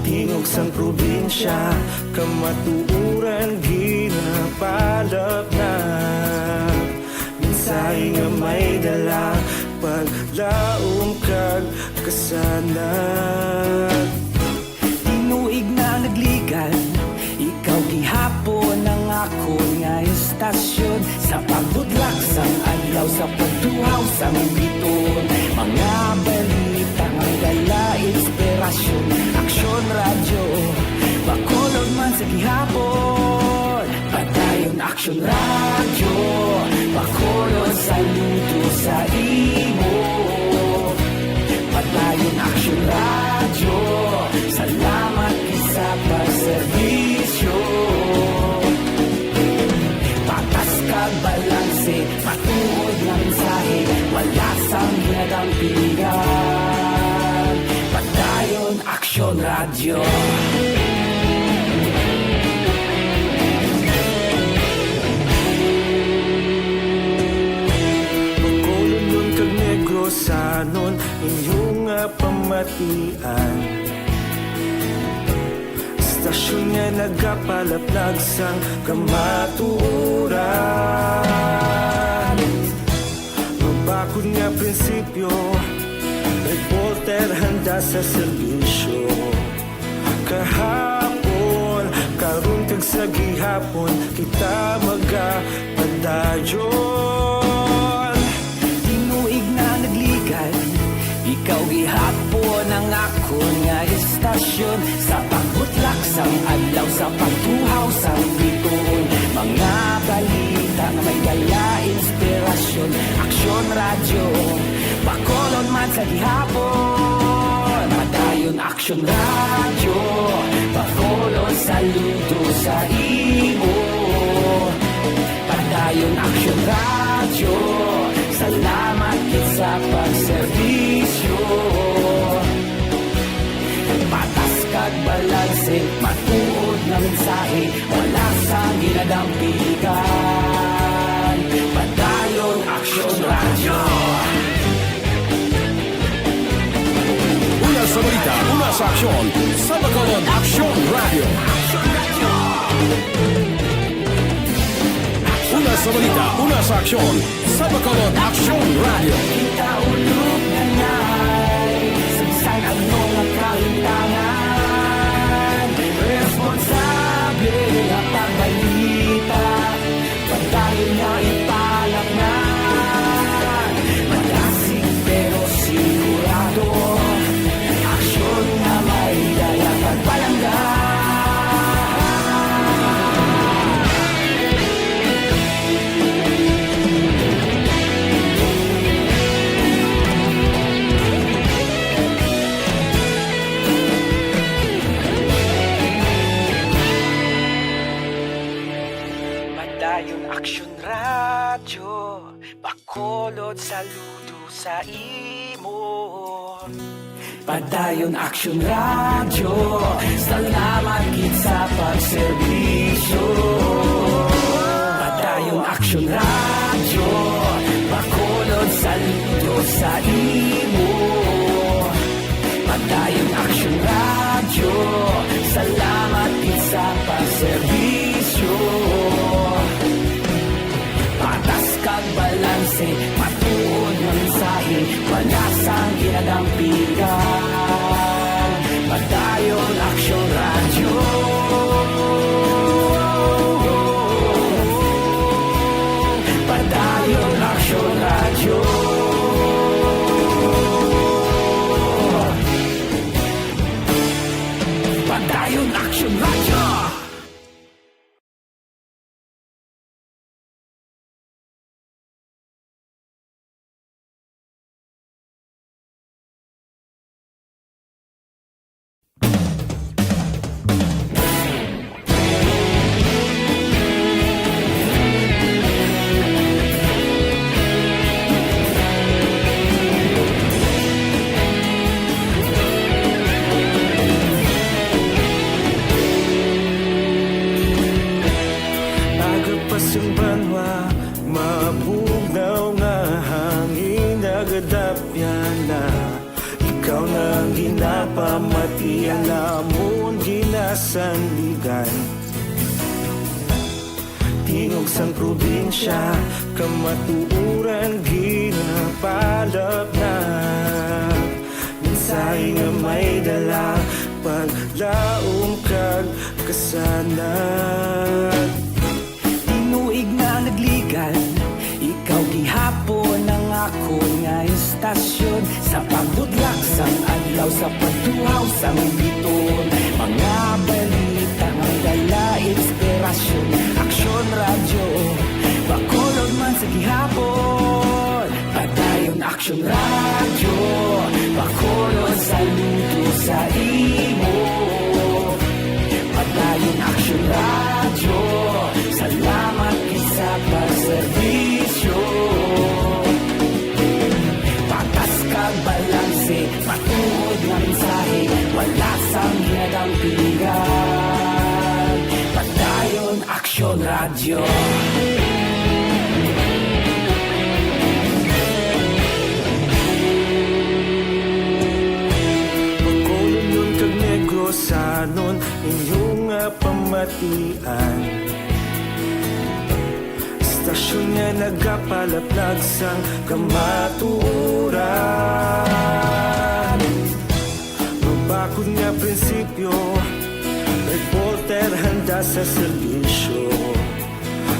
Tingog sang probinsya, kamatuoran ginapalapnag. Mensahe nga may dala, paglaom kag kasanag. Tinuig na nagligad, ikaw gihapon ang akon nga estasyon. Sa pagbutlak sang adlaw, sa pagtuhaw sang bituon, mga balita nga dala inspirasyon. Aksyon Radyo, Bacolod man sa gihapon. Padayon Aksyon Radyo, Bacolod, saludo sa imo. Padayon Aksyon Radyo, salamat gid sa pagserbisyo. Patas kag balanse, matuod nga mensahe, wala sang ginadampigan. Padayon Aksyon Radyo. Bacolodnon kag Negrosanon, inyo nga pamatian. Estasyon nga nagapalaplag sang kamatuoran. Mabakod nga prinsipyo, reporter handa sa serbisyo. Kahapon, karon kag sa gihapon, kita magapadayon. Tinuig na nagligad, ikaw gihapon ang akon nga estasyon. Sa pagbutlak sang adlaw, sa pagtuhaw sang bituon, mga balita nga may dala inspirasyon. Aksyon Radyo, Bacolod man sa gihapon. Padayon Aksyon Radyo, Bacolod, saludo sa imo. Padayon Aksyon Radyo, salamat gid sa pagserbisyo. Patas kag balanse, matuod nga mensahe, wala sang ginadampigan. Padayon Aksyon Radyo. Una sa balita, una sa aksyon, sa Bacolod Aksyon Radyo. Una sa balita, una sa aksyon, sa Bacolod Aksyon Radyo. Kita ulog na nay, sagsay ang mga kahintangan. Responsable nga pagbalita, padayon nga ipalapngan. Madasig pero sigurado, aksyon nga may dala kag palangga. Padayon Aksyon Radyo, Bacolod, saludo sa imo. Padayon Aksyon Radyo, salamat gid sa pagserbisyo. Padayon Aksyon Radyo, Bacolod, saludo sa imo. Padayon Aksyon Radyo, salamat gid sa pagserbisyo. Patas kag balanse, matuod nga mensahe, wala sang ginadampigan. Padayon Aksyon Radyo. Padayon Aksyon Radyo. Padayon Aksyon Radyo. Kadapyan na, ikaw na ang ginapamatian, amon ginasandigan. Tingog sang probinsya, kamatuoran ginapalapnag. Mensahe nga may dala, paglaom kag kasanag. Tinuig na nagligad, ikaw gihapon ang akon nga istasyon. Sa pagbudlak sang adlaw, sa pagtuhaw sang biton, mga balita nga dala inspirasyon. Aksyon Radyo, Bacolod man sa gihapon. Padayon Aksyon Radyo, Bacolod, saludo sa imo. Padayon Aksyon Radyo, salamat gid sa pagserbisyo. Patas kag balanse, matuod nga mensahe, wala sang ginadampigan. Padayon Aksyon Radyo. Bacolodnon kag Negrosanon, inyo nga pamatian. Istasyon nga nagapalaplag sang kamatuoran. Mabakod nga prinsipyo, reporter handa sa serbisyo.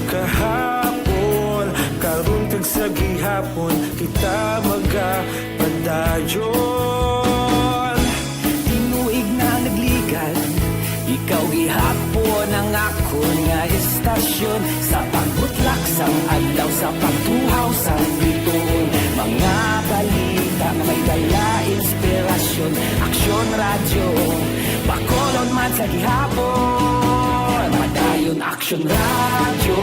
Kahapon, karon kag sa gihapon, kita magapadayon. Tinuig na nagligad, ikaw gihapon ang akon nga istasyon. Sa pagbutlak sang adlaw, sa pagtuhaw sang bituon, mga balita nga may dala inspirasyon. Aksyon Radyo, Bacolod man sa gihapon. Padayon Aksyon Radyo,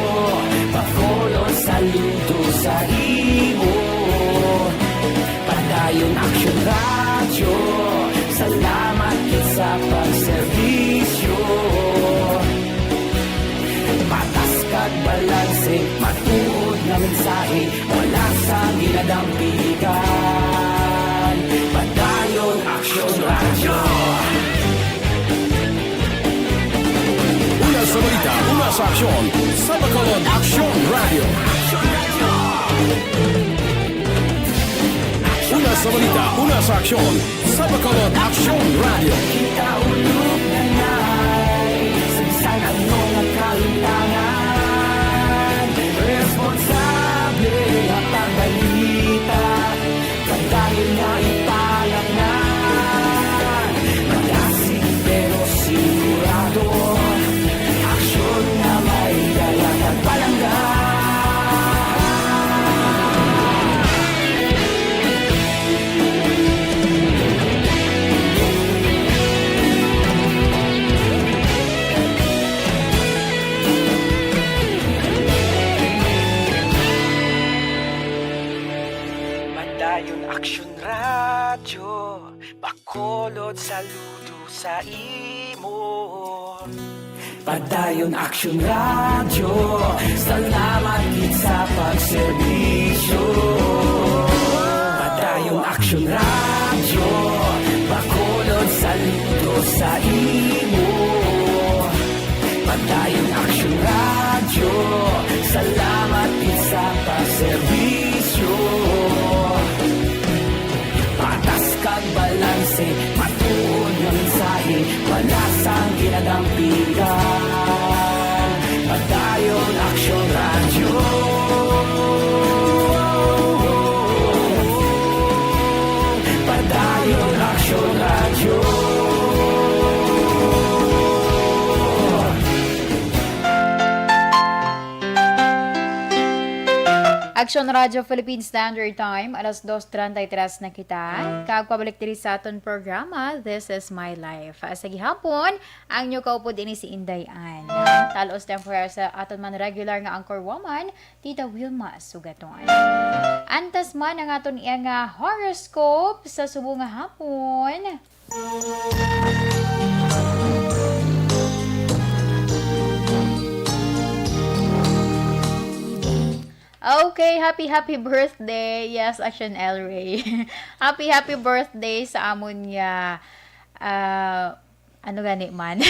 Bacolod, saludo sa imo. Padayon Aksyon Radyo, salamat gid sa pagserbisyo. Patas kag balanse, matuod nga mensahe, wala sang ginadampigan. Padayon Aksyon Radyo. Una sa balita, una sa aksyon, sa Bacolod Aksyon Radyo. Una sa balita, una sa aksyon, sa Bacolod Aksyon Radyo. Kita ulog na ngay, sa bisan ano nga kalutangan, responsable nga pagbalita. Padayon nga ipalaknag, madasig pero sigurado. Aksyon nga may dala kag palangga. Padayon Aksyon Radyo, Bacolod, saludo sa imo. Padayon Aksyon Radyo, salamat gid sa pagserbisyo. Padayon Aksyon Radyo, Bacolod, saludo sa imo. Padayon Aksyon Radyo, salamat gid sa pagserbisyo. Patas kag balanse, matuod nga mensahe, wala sang ginadampigan. Padayon Aksyon Radyo. Padayon Aksyon Radyo. Aksyon Radyo Philippine Standard Time, alas dos treinta y tres na kita. Kag pabalik diri sa aton programa, This Is My Life. Sa gihapon, ang inyo kaupod ini si Inday Ann. Talos temporal sa aton man regular nga anchor woman, Tita Wilma Sugaton. Antas man ang aton iya nga horoscope sa subong nga hapon. Okay, happy, happy birthday. Yes, Action El Rey. Happy, happy birthday sa amon nga, ah, ano gani man?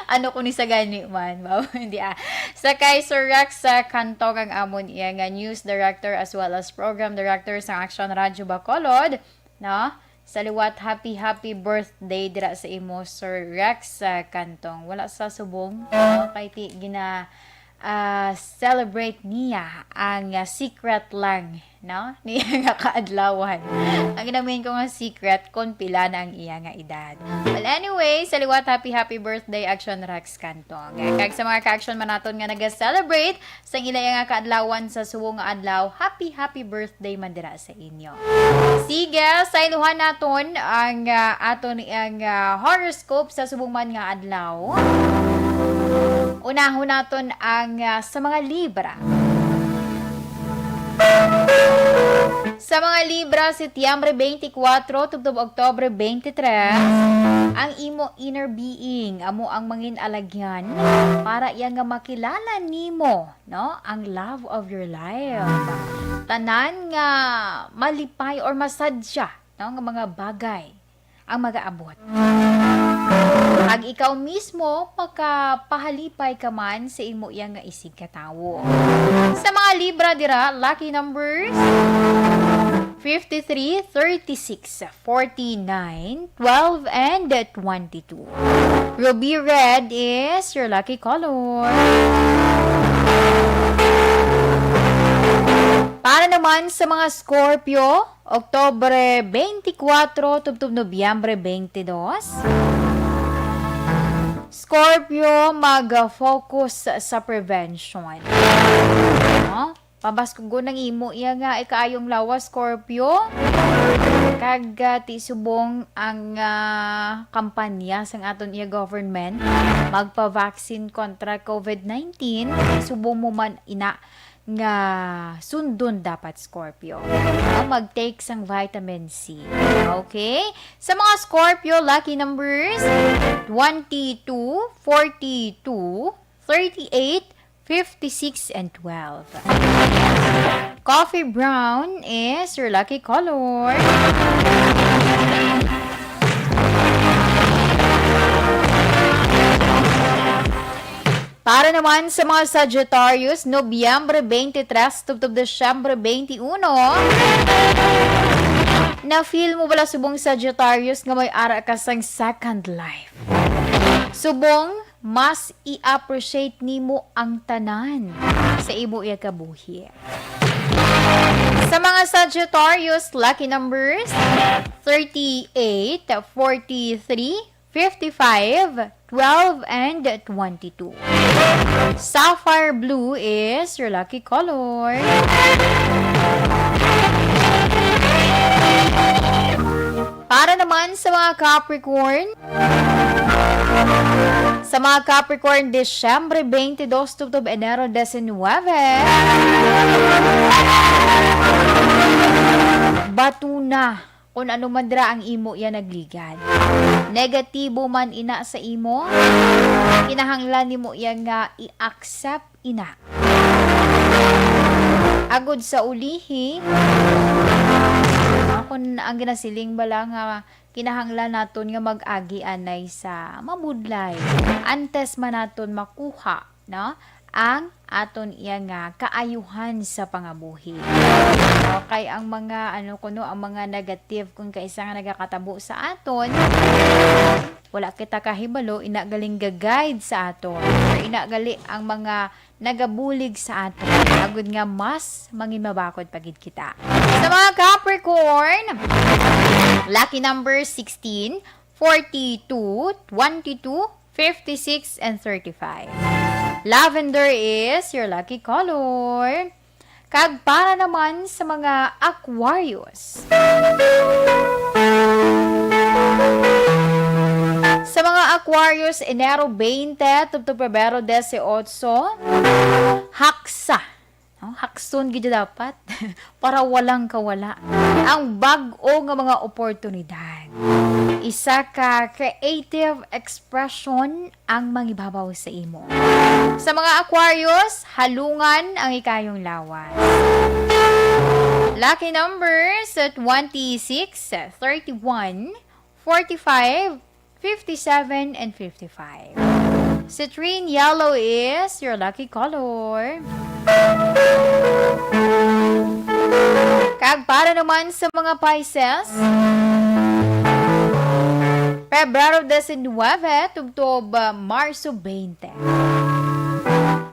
Ano ko ni sa gani man? Wow, hindi ah. Sa kay Sir Rex, ah, Cantong ang amon iya nga news director as well as program director sa Action Radio Bacolod, no? Sa liwat, happy, happy birthday dira sa imo, Sir Rex, ah, Cantong. Wala sa subong, no? Kay ti gina, ah, celebrate niya ang, ah, secret lang, no? Niya nga kaadlawan. Ang ginamin ko nga secret kung pila na ang iya nga edad. Well, anyway, sa liwat, happy, happy birthday, Action Rex Cantong. Kag sa mga ka-action man naton nga naga-celebrate, sang ila nga kaadlawan sa suwong nga adlaw, happy, happy birthday man dira sa inyo. Sige, sayluhan naton ang, ah, aton ang, ah, horoscope sa subong man nga adlaw. Unahon naton ang, ah, sa mga Libra. Sa mga Libra, Setyembre twenty-four tubtob Oktubre twenty-three, ang imo inner being amo ang mangin alagyan para iya nga makilala nimo, no, ang love of your life. Tanan nga malipay or masadya, no, nga mga bagay ang magaabot. Kag ikaw mismo, makapahalipay ka man sa imo iya nga isigkatawo. Sa mga Libra dira, lucky numbers, fifty-three, thirty-six, forty-nine, twelve, and twenty-two. Ruby red is your lucky color. Para naman sa mga Scorpio, Oktubre twenty-four tubtob Nobyembre twenty-two. Scorpio, mag-focus sa prevention. No? Pabaskugon ang imo iya nga ikaayong lawas, Scorpio. Kag, ah, ti subong ang, ah, kampanya sang aton iya government, magpa-vaccine kontra COVID nineteen, ti subong mo man ina nga sundon dapat, Scorpio. No? Mag-take sang vitamin C. Okay? Sa mga Scorpio, lucky numbers, twenty-two, forty-two, thirty-eight, fifty-six, and twelve. Coffee brown is your lucky color. Para naman sa mga Sagittarius, Nobyembre twenty-three tubtob Disyembre twenty-one, na-feel mo bala subong Sagittarius nga may ara ka sang second life? Subong, mas i-appreciate nimo ang tanan sa imo iya kabuhi. Sa mga Sagittarius, lucky numbers, thirty-eight, forty-three, fifty-five, twelve, and twenty-two. Sapphire blue is your lucky color. Para naman sa mga Capricorn, sa mga Capricorn, Disyembre twenty-two tubtob Enero diecinuebe, bato na kung ano man dira ang imo iya nagligad. Negatibo man ina sa imo, kinahanglan nimo iya nga i-accept ina. Agod sa ulihi, ah, kun ang ginasiling bala nga kinahanglan naton nga mag-agi anay sa mabudlay, antes man naton makuha, no, ang aton iya nga kaayuhan sa pangabuhi. Okay, ang mga, ano kuno, ang mga negative kung kaisa nga nagakatabo sa aton, wala kita kahibalo, ina galing ga-guide sa aton, or ina gali ang mga nagabulig sa aton, agud nga mas mangin mabakod pa gid kita. Sa mga Capricorn, lucky number sixteen, forty-two, twenty-two, fifty-six, and thirty-five. Lavender is your lucky color. Kag para naman sa mga Aquarius. Sa mga Aquarius, Enero twenty tubtob Pebrero dieciocho, haksa. No? Hakson gid dapat para walang kawala ang bag-o nga mga oportunidad. Isa ka creative expression ang mangibabaw sa imo. Sa mga Aquarius, halungan ang ikayong lawas. Lucky numbers: twenty-six, thirty-one, forty-five, fifty-seven, and fifty-five. Citrine yellow is your lucky color. Kag para naman sa mga Pisces, Pebrero diecinuebe tubtob, ah, Marso twenty.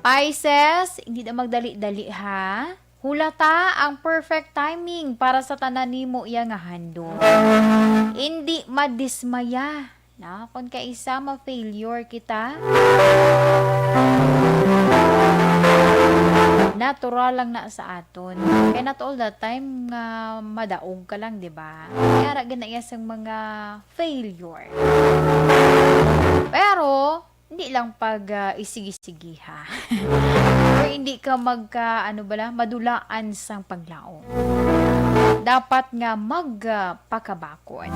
Pisces, hindi na magdali-dali, ha. Hulata ang perfect timing para sa tanan nimo iya nga handom. Hindi madismaya, na, kung kaisa ma-failure kita. Natural lang na sa aton. Kay not all the time nga madaog ka lang, di ba? May ara gid na iya sang mga failure. Pero, hindi lang pag, ah, isigi-sigiha. Or hindi ka magka, ano bala, madulaan sang paglaom. Dapat nga mag, ah, pakabakod.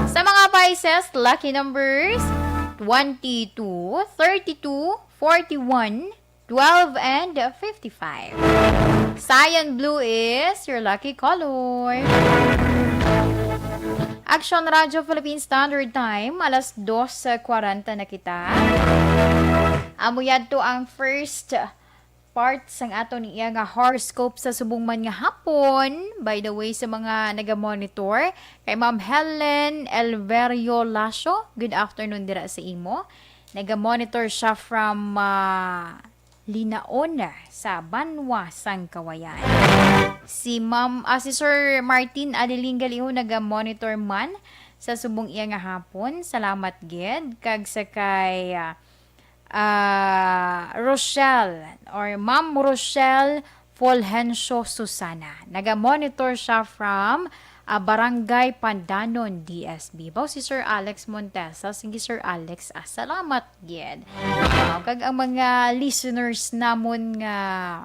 Sa mga Pisces, lucky numbers: twenty-two, thirty-two, forty-one, twelve, and fifty-five. Cyan blue is your lucky color. Action Radio Philippine Standard Time, alas dos kwarenta na kita. Amo yadto ang first part sang aton iya nga horoscope sa subong man nga hapon. By the way, sa mga naga-monitor, kay Ma'am Helen Elverio Lacio, good afternoon dira sa imo. Naga-monitor siya from, ah, Linaon sa Banwa sang Kawayan. Si Ma'am, ah, si Sir Martin Adeling Galiho naga-monitor man sa subong iya nga hapon. Salamat gid. Kag sa kay, ah, ah, Rochelle or Ma'am Rochelle Fulgencio Susana. Naga-monitor siya from, ah, Barangay Pandanon, D S B. Baw si Sir Alex Montesa. Sige, Sir Alex. Ah, salamat gid. Ah, kag ang mga listeners namon nga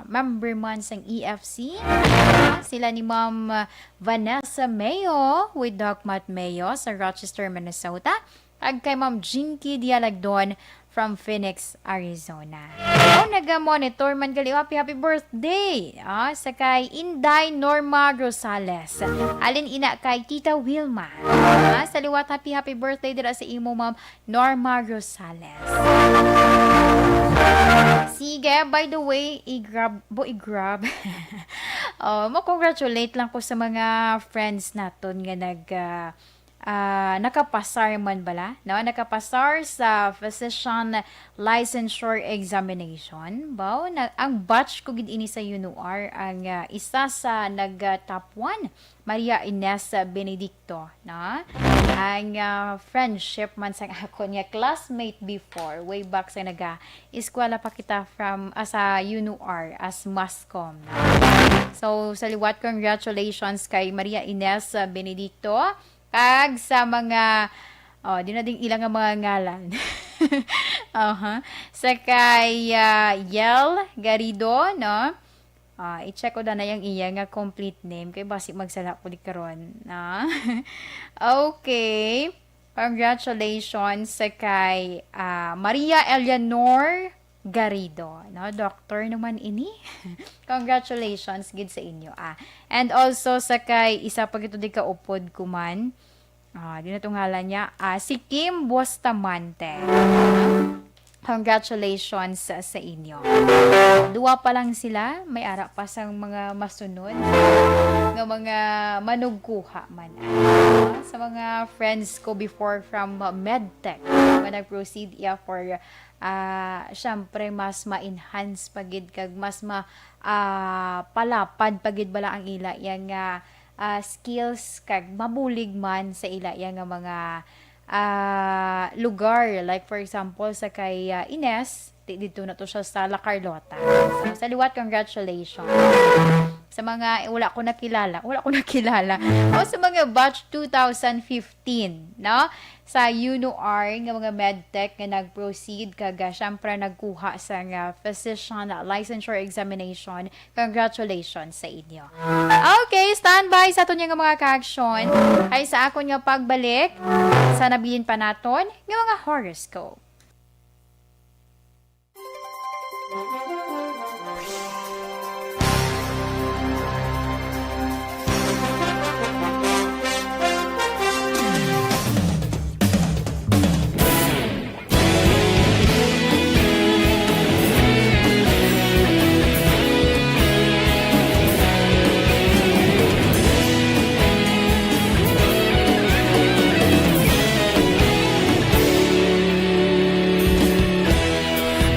member man sang E F C, ah, sila ni Ma'am Vanessa Mayo with Doc Matt Mayo sa Rochester, Minnesota. Kag kay Ma'am Jinky Dialagdon from Phoenix, Arizona. Oh, naga-monitor man gali. Happy, happy birthday, ah, sa kay Inday Norma Rosales. Alin ina kay Tita Wilma. Ah, sa liwat, happy, happy birthday dira sa imo, Ma'am Norma Rosales. Sige, by the way, i-grab, bo, i-grab. Oh, mo-congratulate lang ko sa mga friends naton nga nag, ah, ah, nakapasar man bala, no? Nakapasar sa physician licensure examination. Baw, na, ang batch ko gid ini sa UNOR, ang, ah, isa sa nag, ah, top one, Maria Ines Benedicto, no? Ang, ah, friendship man sang akon nga classmate before, way back sa naga-eskwela pa kita from, ah, sa UNOR as MASCOM, no? So, sa liwat, congratulations kay Maria Ines, ah, Benedicto. Kag sa mga, oh, di na ding ila nga mga ngalan. Aha. Sa kay, ah, Yel Garrido, no? Ah, i-check ko na na yung iya nga complete name kay basi magsala ko di karon, na. Okay. Congratulations sa kay, ah, Maria Eleanor Garrido, no? Doctor naman ini. Congratulations gid sa inyo, ah. And also sa kay isa pa gito di kaupod ko man. Ah, di na to ngalan niya. Ah, si Kim Bustamante. Congratulations sa, sa inyo. Duwa pa lang sila, may ara pa sang mga masunod nga mga manugkuha man. Ah, sa mga friends ko before from, ah, medtech, nga nag-proceed iya for, ah, syempre, mas ma-enhance pa gid kag mas ma-, ah, palapad pa gid bala ang ila iya nga, ah, skills kag mabulig man sa ila iya nga mga, ah, lugar. Like, for example, sa kay, ah, Ines, di-, didto na to siya sa La Carlota. So, sa liwat, congratulations. sa mga wala ko nakilala, wala ko nakilala, o sa mga batch two thousand fifteen, no? Sa UNOR nga mga medtech nga nag-proceed kag, ah, syempre nagkuha sa nga physician licensure examination. Congratulations sa inyo. Okay, standby sa aton nga mga ka-aksyon. Ay sa akon nga pagbalik sa nabilin pa naton nga mga horoscope.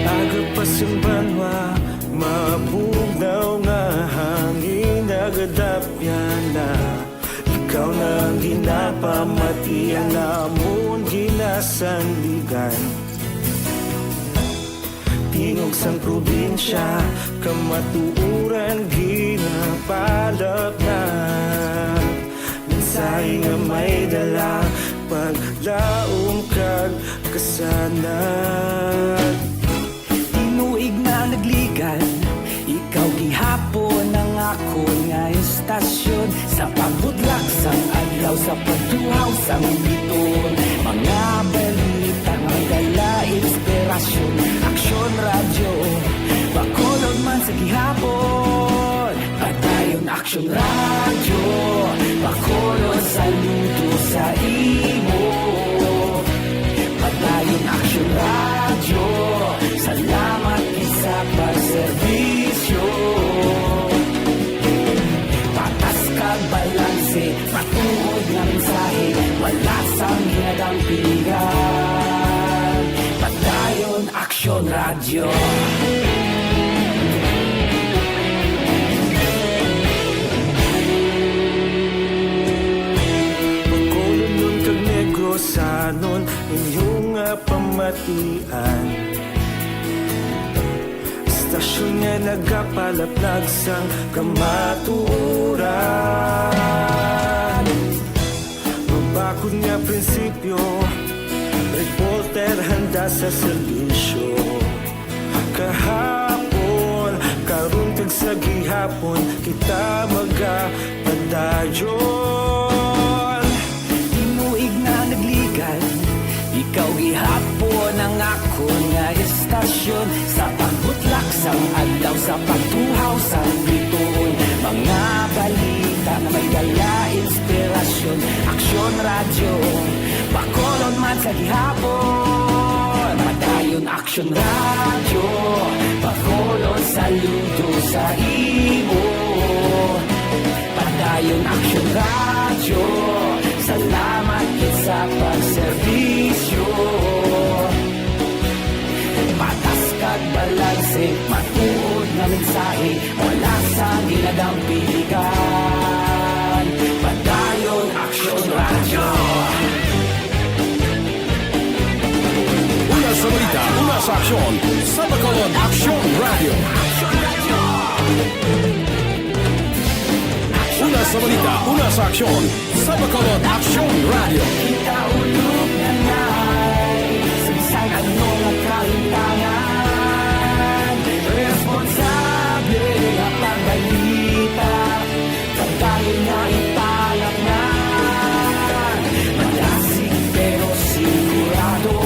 Aga pa sang banwa, mabugnaw nga hangin nagadapyan na. Ikaw na ang ginapamati, ang amon ginasandigan. Tingog sang probinsya, kamatuoran ginapalapnag. Mensahe nga may dala, paglaom kag kasanag. Tinuig na nagligan, ikaw gihapon ang akon nga istasyon. Sa pagbutlak sang adlaw, sa pagtuhaw sang biton, mga balita may dala inspirasyon. Aksyon Radyo, Bacolod man sa gihapon. Padayon Aksyon Radyo, Bacolod, saludo sa imo. Padayon Aksyon Radyo, salamat gid sa pagserbisyo. Patas kag balanse, matuod nga mensahe, wala sang ginadampigan. Padayon Aksyon Radyo. Bacolodnon kag Negrosanon, inyo nga pamatian. Istasyon nga nagapalaplag sang kamatuoran. Mabakod nga prinsipyo, reporter handa sa serbisyo. Kahapon, karon kag sa gihapon, kita magapadayon. Tinuig na nagligan, ikaw gihapon ang akon nga istasyon. Sa pagbutlak sang adlaw, sa pagtuhaw sang bituon, mga balita nga may dala inspirasyon. Aksyon Radyo, Bacolod man sa gihapon. Padayon Aksyon Radyo, Bacolod, saludo sa imo. Padayon Aksyon Radyo, salamat gid sa pagserbisyo. Patas kag balanse, matuod nga mensahe, wala sang ginadampigan. Padayon Aksyon Radyo. Una sa balita, una sa aksyon, sa Bacolod Aksyon Radyo. Una sa balita, una sa aksyon, sa Bacolod Aksyon Radyo. Kita ulog na nai, sa bisan ano nga kalimtangan, responsable nga pagbalita. Padayon nga ipalapngan, madasig pero sigurado.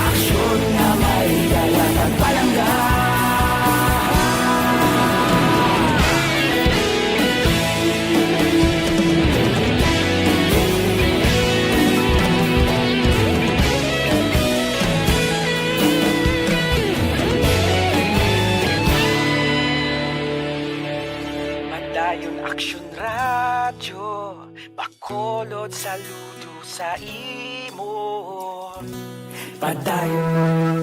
Aksyon nga may dala kag palangga. Padayon Aksyon Radyo, Bacolod, saludo sa imo. Padayon.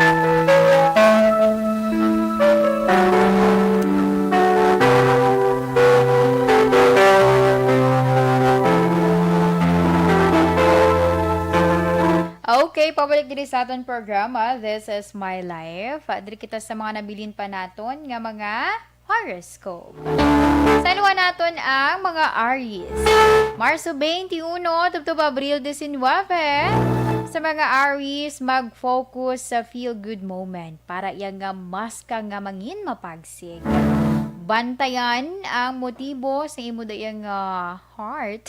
Okay, pabalik diri sa aton programa, This Is My Life. Diri kita sa mga nabilin pa naton nga mga horoscope. Sa naton ang mga Aries. Marso twenty-one, tubtob Abril diecinuebe. Sa mga Aries, mag-focus sa feel-good moment para iya nga mas ka nga mangin mapagsig. Bantayan ang motibo sa imo dayang, ah, heart,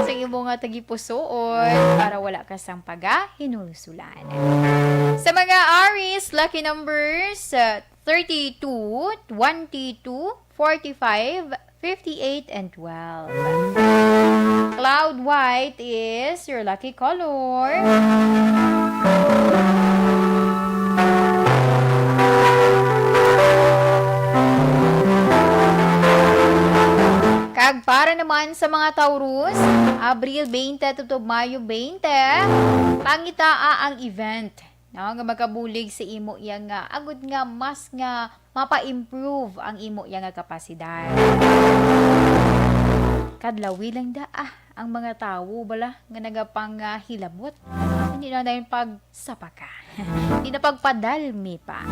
sa imo nga tagipusoon para wala ka sang pagahinulsulan. Sa mga Aries, lucky numbers, ah, thirty-two, twenty-two, forty-five, fifty-eight, and twelve. Cloud white is your lucky color. Kag para naman sa mga Taurus, Abril twenty tubtob Mayo twenty, pangitaa ang event, no, nga makabulig sa imo iya nga agud nga mas nga mapa-improve ang imo iya nga kapasidad. Kadlawi lang da, ah, ang mga tawo bala nga nagapang, ah, hilabot. Hindi na dayon pagsapaka. Hindi na pagpadalmi pa.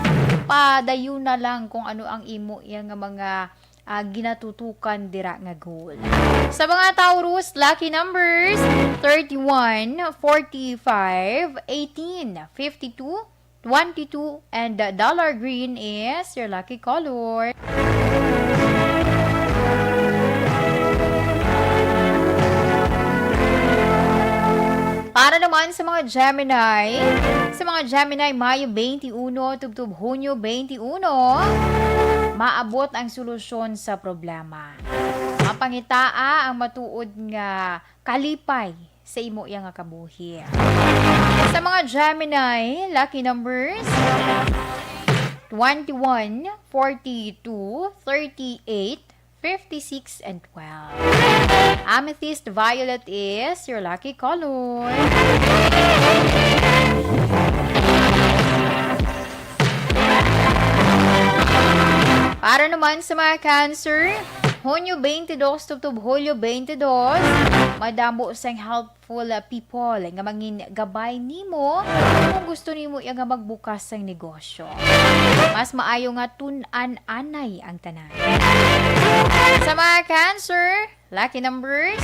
Padayon na lang kung ano ang imo iya nga mga, ah, ginatutukan dira nga goal. Sa mga Taurus, lucky numbers, thirty-one, forty-five, eighteen, fifty-two, twenty-two, and the dollar green is your lucky color. Para naman sa mga Gemini, sa mga Gemini, Mayo twenty-one, tubtob Hunyo twenty-one, maabot ang solusyon sa problema. Mapangitaa ang matuod nga kalipay sa imo iya nga kabuhi. Sa mga Gemini, lucky numbers, twenty-one, forty-two, thirty-eight, fifty-six, and twelve. Amethyst violet is your lucky color. Para naman sa mga Cancer, Hunyo twenty-two tubtob Hulyo twenty-two, madamo sang helpful, uh, people nga mangin gabay nimo kung gusto nimo iya nga magbukas sang negosyo. Mas maayo nga tun-an anay ang tanan. Sa mga Cancer, lucky numbers,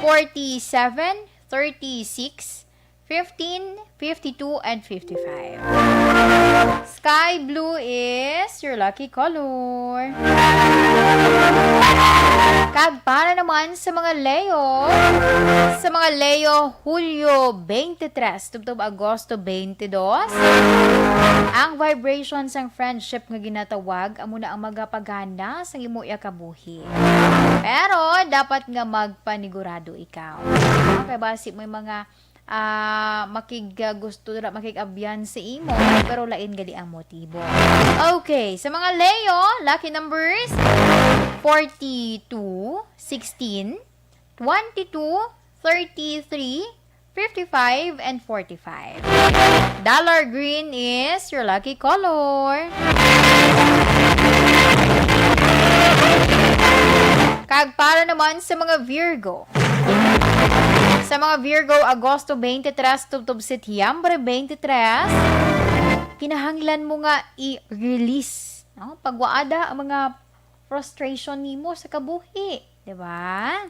forty-seven, thirty-six, fifteen, fifty-two, and fifty-five. Sky blue is your lucky color. Kag para naman sa mga Leo, sa mga Leo, Hulyo twenty-three tubtob Agosto twenty-two, ang vibration sang friendship nga ginatawag amo na ang magapagana sang imo iya kabuhi. Pero dapat nga magpanigurado ikaw. Kay basi may mga ah, makig-, ah, gusto na makig-abyan sa imo, pero lain gali ang motibo. Okay, sa mga Leo, lucky numbers, forty-two, sixteen, twenty-two, thirty-three, fifty-five, and forty-five. Dollar green is your lucky color. Kag para naman sa mga Virgo, sa mga Virgo, Agosto twenty-three tubtob Setyembre twenty-three, kinahanglan mo nga i-release, no? Pagwaada ang mga frustration nimo sa kabuhi, di ba?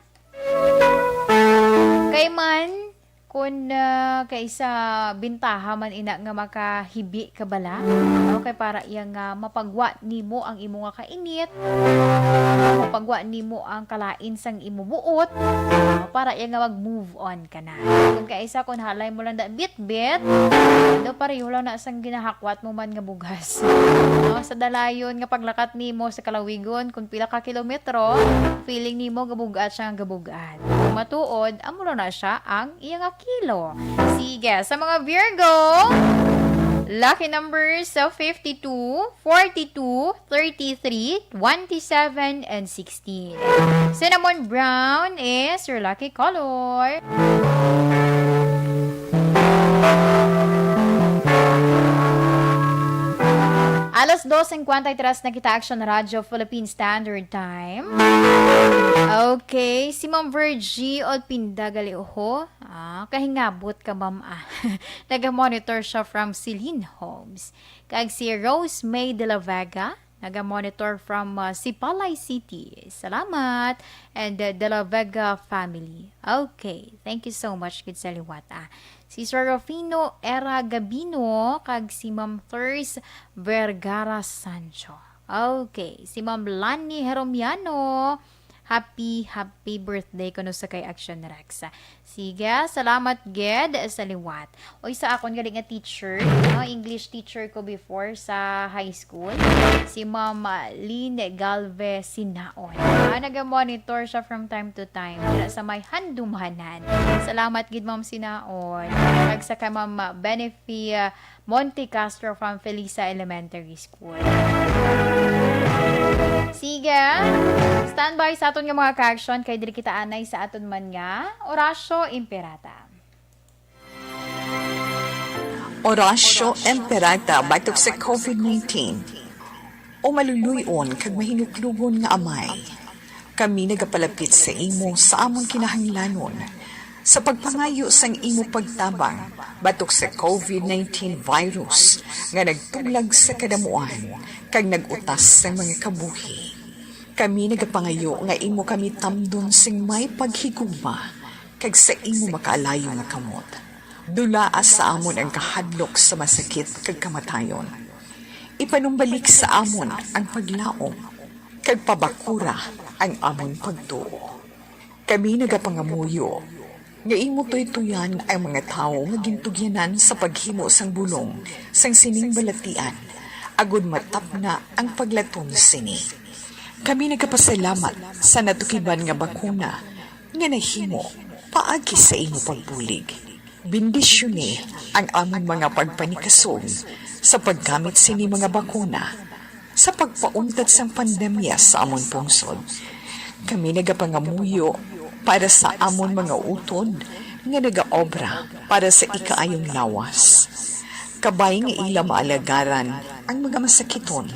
Kay man, kun, ah, kay isa bintaha man ina nga makahibi ka bala, no? Kay para iya nga mapagwa nimo ang imo nga kainit, mapagwa nimo ang kalain sang imo buot, no? Para iya nga mag-move on ka na. Kung kay isa, kung halay mo lang da bitbit, do pareho lang na sang ginahakwat mo man nga bugas. No? Sa dalayon nga paglakat nimo sa kalawigon, kung pila ka kilometro, feeling nimo gabug-at siya nga gabug-at. Kung matuod, amo na siya ang iya nga kilo. Sige, sa mga Virgo, lucky numbers sa fifty-two, forty-two, thirty-three, twenty-seven, and sixteen. Cinnamon brown is your lucky color. Alas dos cincuenta y tres na kita, Action Radio Philippine Standard Time. Okay, si Ma'am Virgie Olpinda gali, oho. Ah, kahingabot ka, ma'am, ah. Naga-monitor siya from Celine Homes. Kag si Rose May de la Vega, Naga-monitor from, uh, Sipalay City. Salamat. And, uh, De La Vega family. Okay. Thank you so much, gid sa liwat, ah. Si Sir Rufino Era Gabino kag si Ma'am Thurs Vergara Sancho. Okay. Si Ma'am Lani Heromiano, happy, happy birthday kuno sa kay Action Rex. Sige, salamat gid sa liwat. Oy, sa akon gali nga teacher, no, English teacher ko before sa high school, si Ma'am Lynn Galvez Sinaon. Ah, naga-monitor siya from time to time dira sa may Handumanan. Salamat gid, Ma'am Sinaon. Kag sa kay Ma'am Benefia Monte Castro from Felisa Elementary School. Sige, standby sa aton nga mga ka-action kay diri kita anay sa aton man nga Orasyo Imperata. Orasyo Imperata batok sa covid nineteen. O maluluy-on kag mahinuklogon nga Amay, kami nagapalapit sa imo sa amon kinahanglanon, sa pagpangayo sang imo pagtabang batok sa covid nineteen virus nga nagtuglag sa kadamuan kag nag-utas sang mga kabuhi. Kami nagapangayo nga imo kami tamdon sing may paghigugma kag sa imo makaalayo nga kamot. Dulaa sa amon ang kahadlok sa masakit kag kamatayon. Ipanumbalik sa amon ang paglaom, kag pabakura ang amon pagtuo. Kami nagapangamuyo nga imo tuytoyan ang mga tawo nga gintugyanan sa paghimo sang bulong sang sining balatian, agod matapna ang paglatom sini. Kami nagapasalamat sa natukiban nga bakuna nga nahimo paagi sa imo pagbulig. Bendisyoni ang amon mga pagpanikasog sa paggamit sini mga bakuna sa pagpauntat sang pandemya sa amon pungsod. Kami nagapangamuyo para sa amon mga utod nga nagaobra para sa ikaayong lawas, kabay nga ila maalagaran ang mga masakiton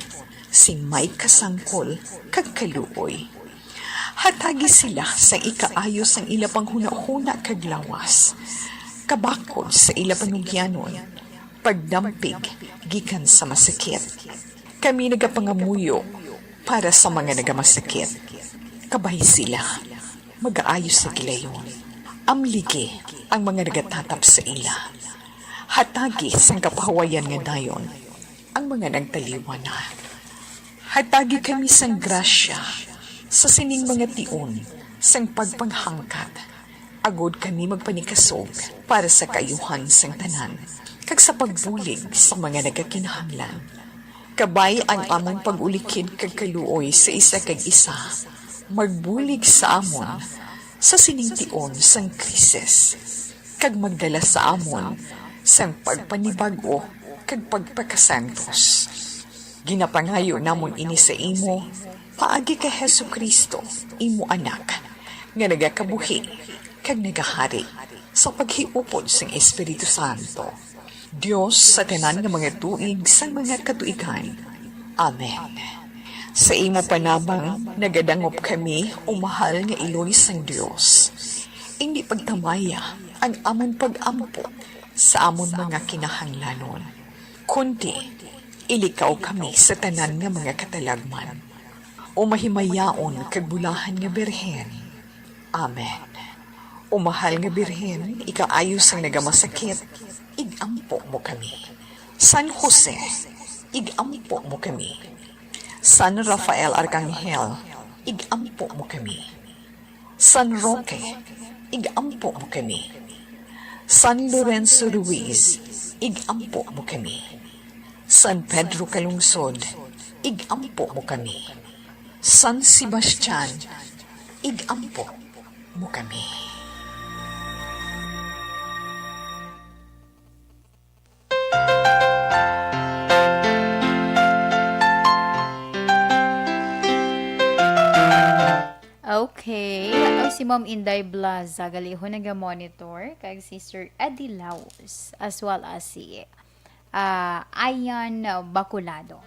sing may kasangkol kag kaluoy. Hatagi sila sang ikaayo sang ila panghunahuna kag lawas, kabakod sa ila panugyanon, pagdampig gikan sa masakit. Kami nagapangamuyo para sa mga nagamasakit, kabay sila magaayo sa gilayon. Amligi ang mga nagatatap sa ila. Hatagi sang kapahuwayan nga dayon ang mga nagtaliwan na. Hatagi kami sang grasya sa sining mga tion sang pagpanghangkat, agod kami magpanikasog para sa kaayuhan sang tanan, kag sa pagbulig sa mga nagakinahanglan. Kabay ang amon pag-ulikid kag kaluoy sa isa kag isa, magbulig sa amon sa sining tion sang krisis, kag magdala sa amon sang pagpanibag-o kag pagpakasantos. Ginapangayo namon ini sa imo paagi kay Jesu-Cristo, imo Anak, nga nagakabuhi kag nagahari sa paghiupod sang Espiritu Santo, Dios sa tanan nga mga tuig sang mga katuigan. Amen. Sa imo panabang nagadangop kami, o mahal nga Iloy sang Dios. Indi pagtamaya ang amon pag-ampo sa amon mga kinahanglanon, kundi ilikaw kami sa tanan nga mga katalagman, o mahimayaon kag bulahan nga Birhen. Amen. O mahal nga Birhen, ikaayo sang nagamasakit, ig-ampo mo kami. San Jose, ig-ampo mo kami. San Rafael Arcangel, ig-ampo mo kami. San Roque, ig-ampo mo kami. San Lorenzo Ruiz, ig-ampo mo kami. San Pedro Calungsod, ig-ampo mo kami. San Sebastian, ig-ampo mo kami. Okay. Ay, si Ma'am Inday Blaza, galihon naga-monitor, kag si Sir Eddie Laos, as well as si, ah, Ayan Bacolado.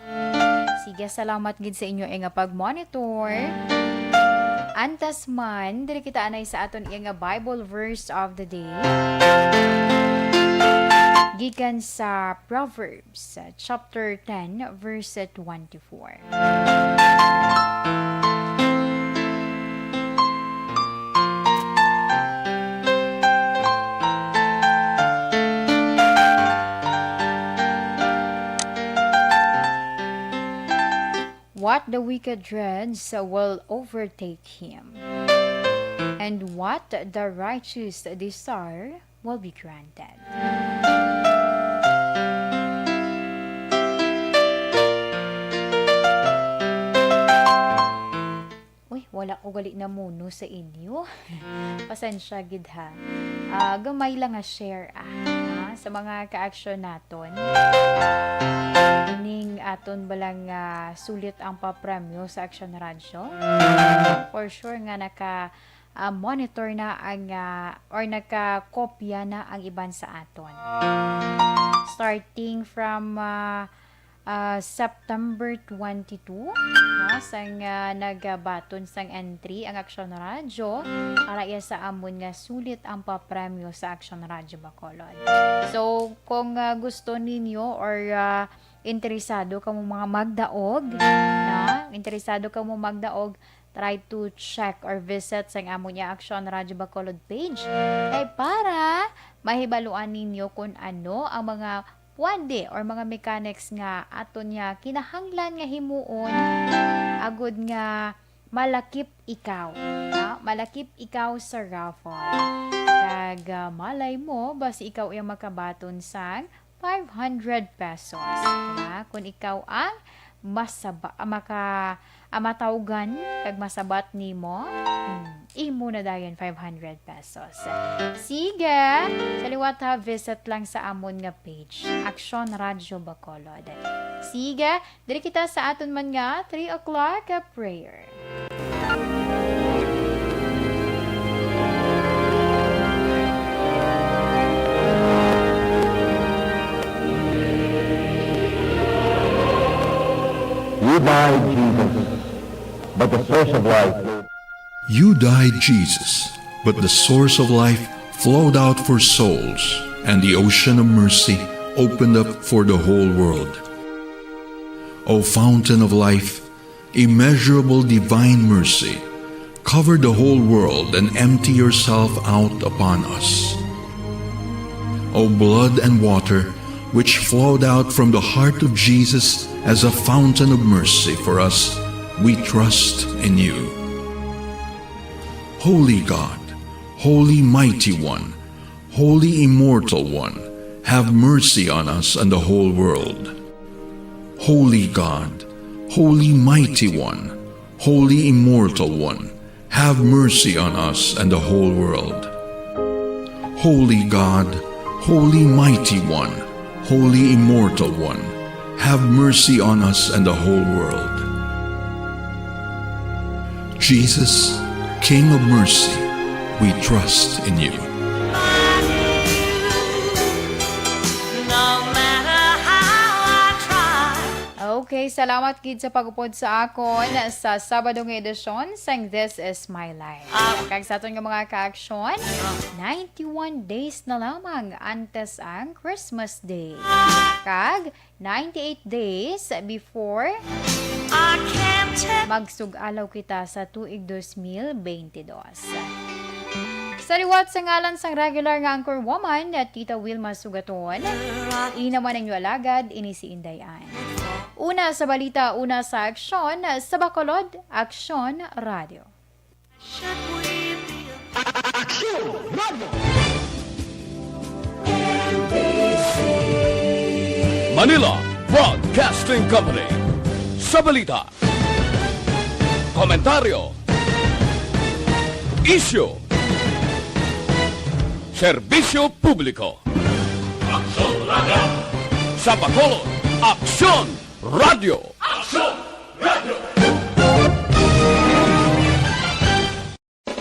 Sige, salamat gid sa inyo, eh, nga pag-monitor. Antas man, diri kita anay sa aton iya nga Bible verse of the day. Gikan sa Proverbs, uh, chapter ten, verse twenty-four. What the wicked dreads will overtake him, and what the righteous desire will be granted. Uy, wala ko gali namuno sa inyo. Pasensya gid, ha. Ah, gamay lang nga share, ah, ha, sa mga ka-aksyon naton. Ning aton balang, ah, sulit ang papremyo sa Aksyon Radyo. For sure nga naka, ah, monitor na ang, ah, or nakakopya na ang iban sa aton. Starting from, ah, ah, September twenty-two, no, sang, ah, nagabaton sang entry ang Aksyon Radyo, para iya sa amon nga sulit ang papremyo sa Aksyon Radyo Bacolod. So, kung, ah, gusto ninyo or, ah, interesado kamo mga magdaog, no? Interesado kamo magdaog, try to check or visit sang amon nga Aksyon Radyo Bacolod page. Kay para mahibaluan ninyo kung ano ang mga pwede or mga mechanics nga aton nga kinahanglan nga himuon agud nga malakip ikaw, no? Malakip ikaw sa raffle. Kag, ah, malay mo, basi ikaw ang makabaton sang five hundred pesos, diba? Kung ikaw ang masaba-, ah, maka-, ah, matawgan kag masabat nimo, hmm, imo na dayon five hundred pesos. Sige, sa liwat ha, visit lang sa amon nga page, Aksyon Radyo Bacolod. Sige, diri kita sa aton man nga three o'clock prayer. You died, Jesus, but the source of life. You died, Jesus, but the source of life flowed out for souls, and the ocean of mercy opened up for the whole world. O fountain of life, immeasurable divine mercy, cover the whole world and empty yourself out upon us. O blood and water, which flowed out from the heart of Jesus as a fountain of mercy for us, we trust in you. Holy God, Holy Mighty One, Holy Immortal One, have mercy on us and the whole world. Holy God, Holy Mighty One, Holy Immortal One, have mercy on us and the whole world. Holy God, Holy Mighty One, Holy Immortal One, have mercy on us and the whole world. Jesus, King of mercy, we trust in you. No matter how I try. Okay, salamat gid sa pag-upod sa akon sa Sabado nga edisyon sang This Is My Life. Kag sa aton nga mga kaaksyon, ninety-one days na lamang antes ang Christmas Day. Kag ninety-eight days before I can't tell. Magsug-alaw kita sa tuig dos mil beintidos. Sa liwat sa ngalan sang regular nga anchor woman, Tita Wilma Sugaton, ina man ang inyo alagad, ini si Inday Ann. Una sa balita, una sa aksyon, sa Bacolod, Aksyon Radio. Aksyon Radio! Manila Broadcasting Company. Sa balita, komentaryo, isyu, serbisyo publiko. Aksyon Radio! Sa Bacolod, Aksyon Radio! Aksyon Radio!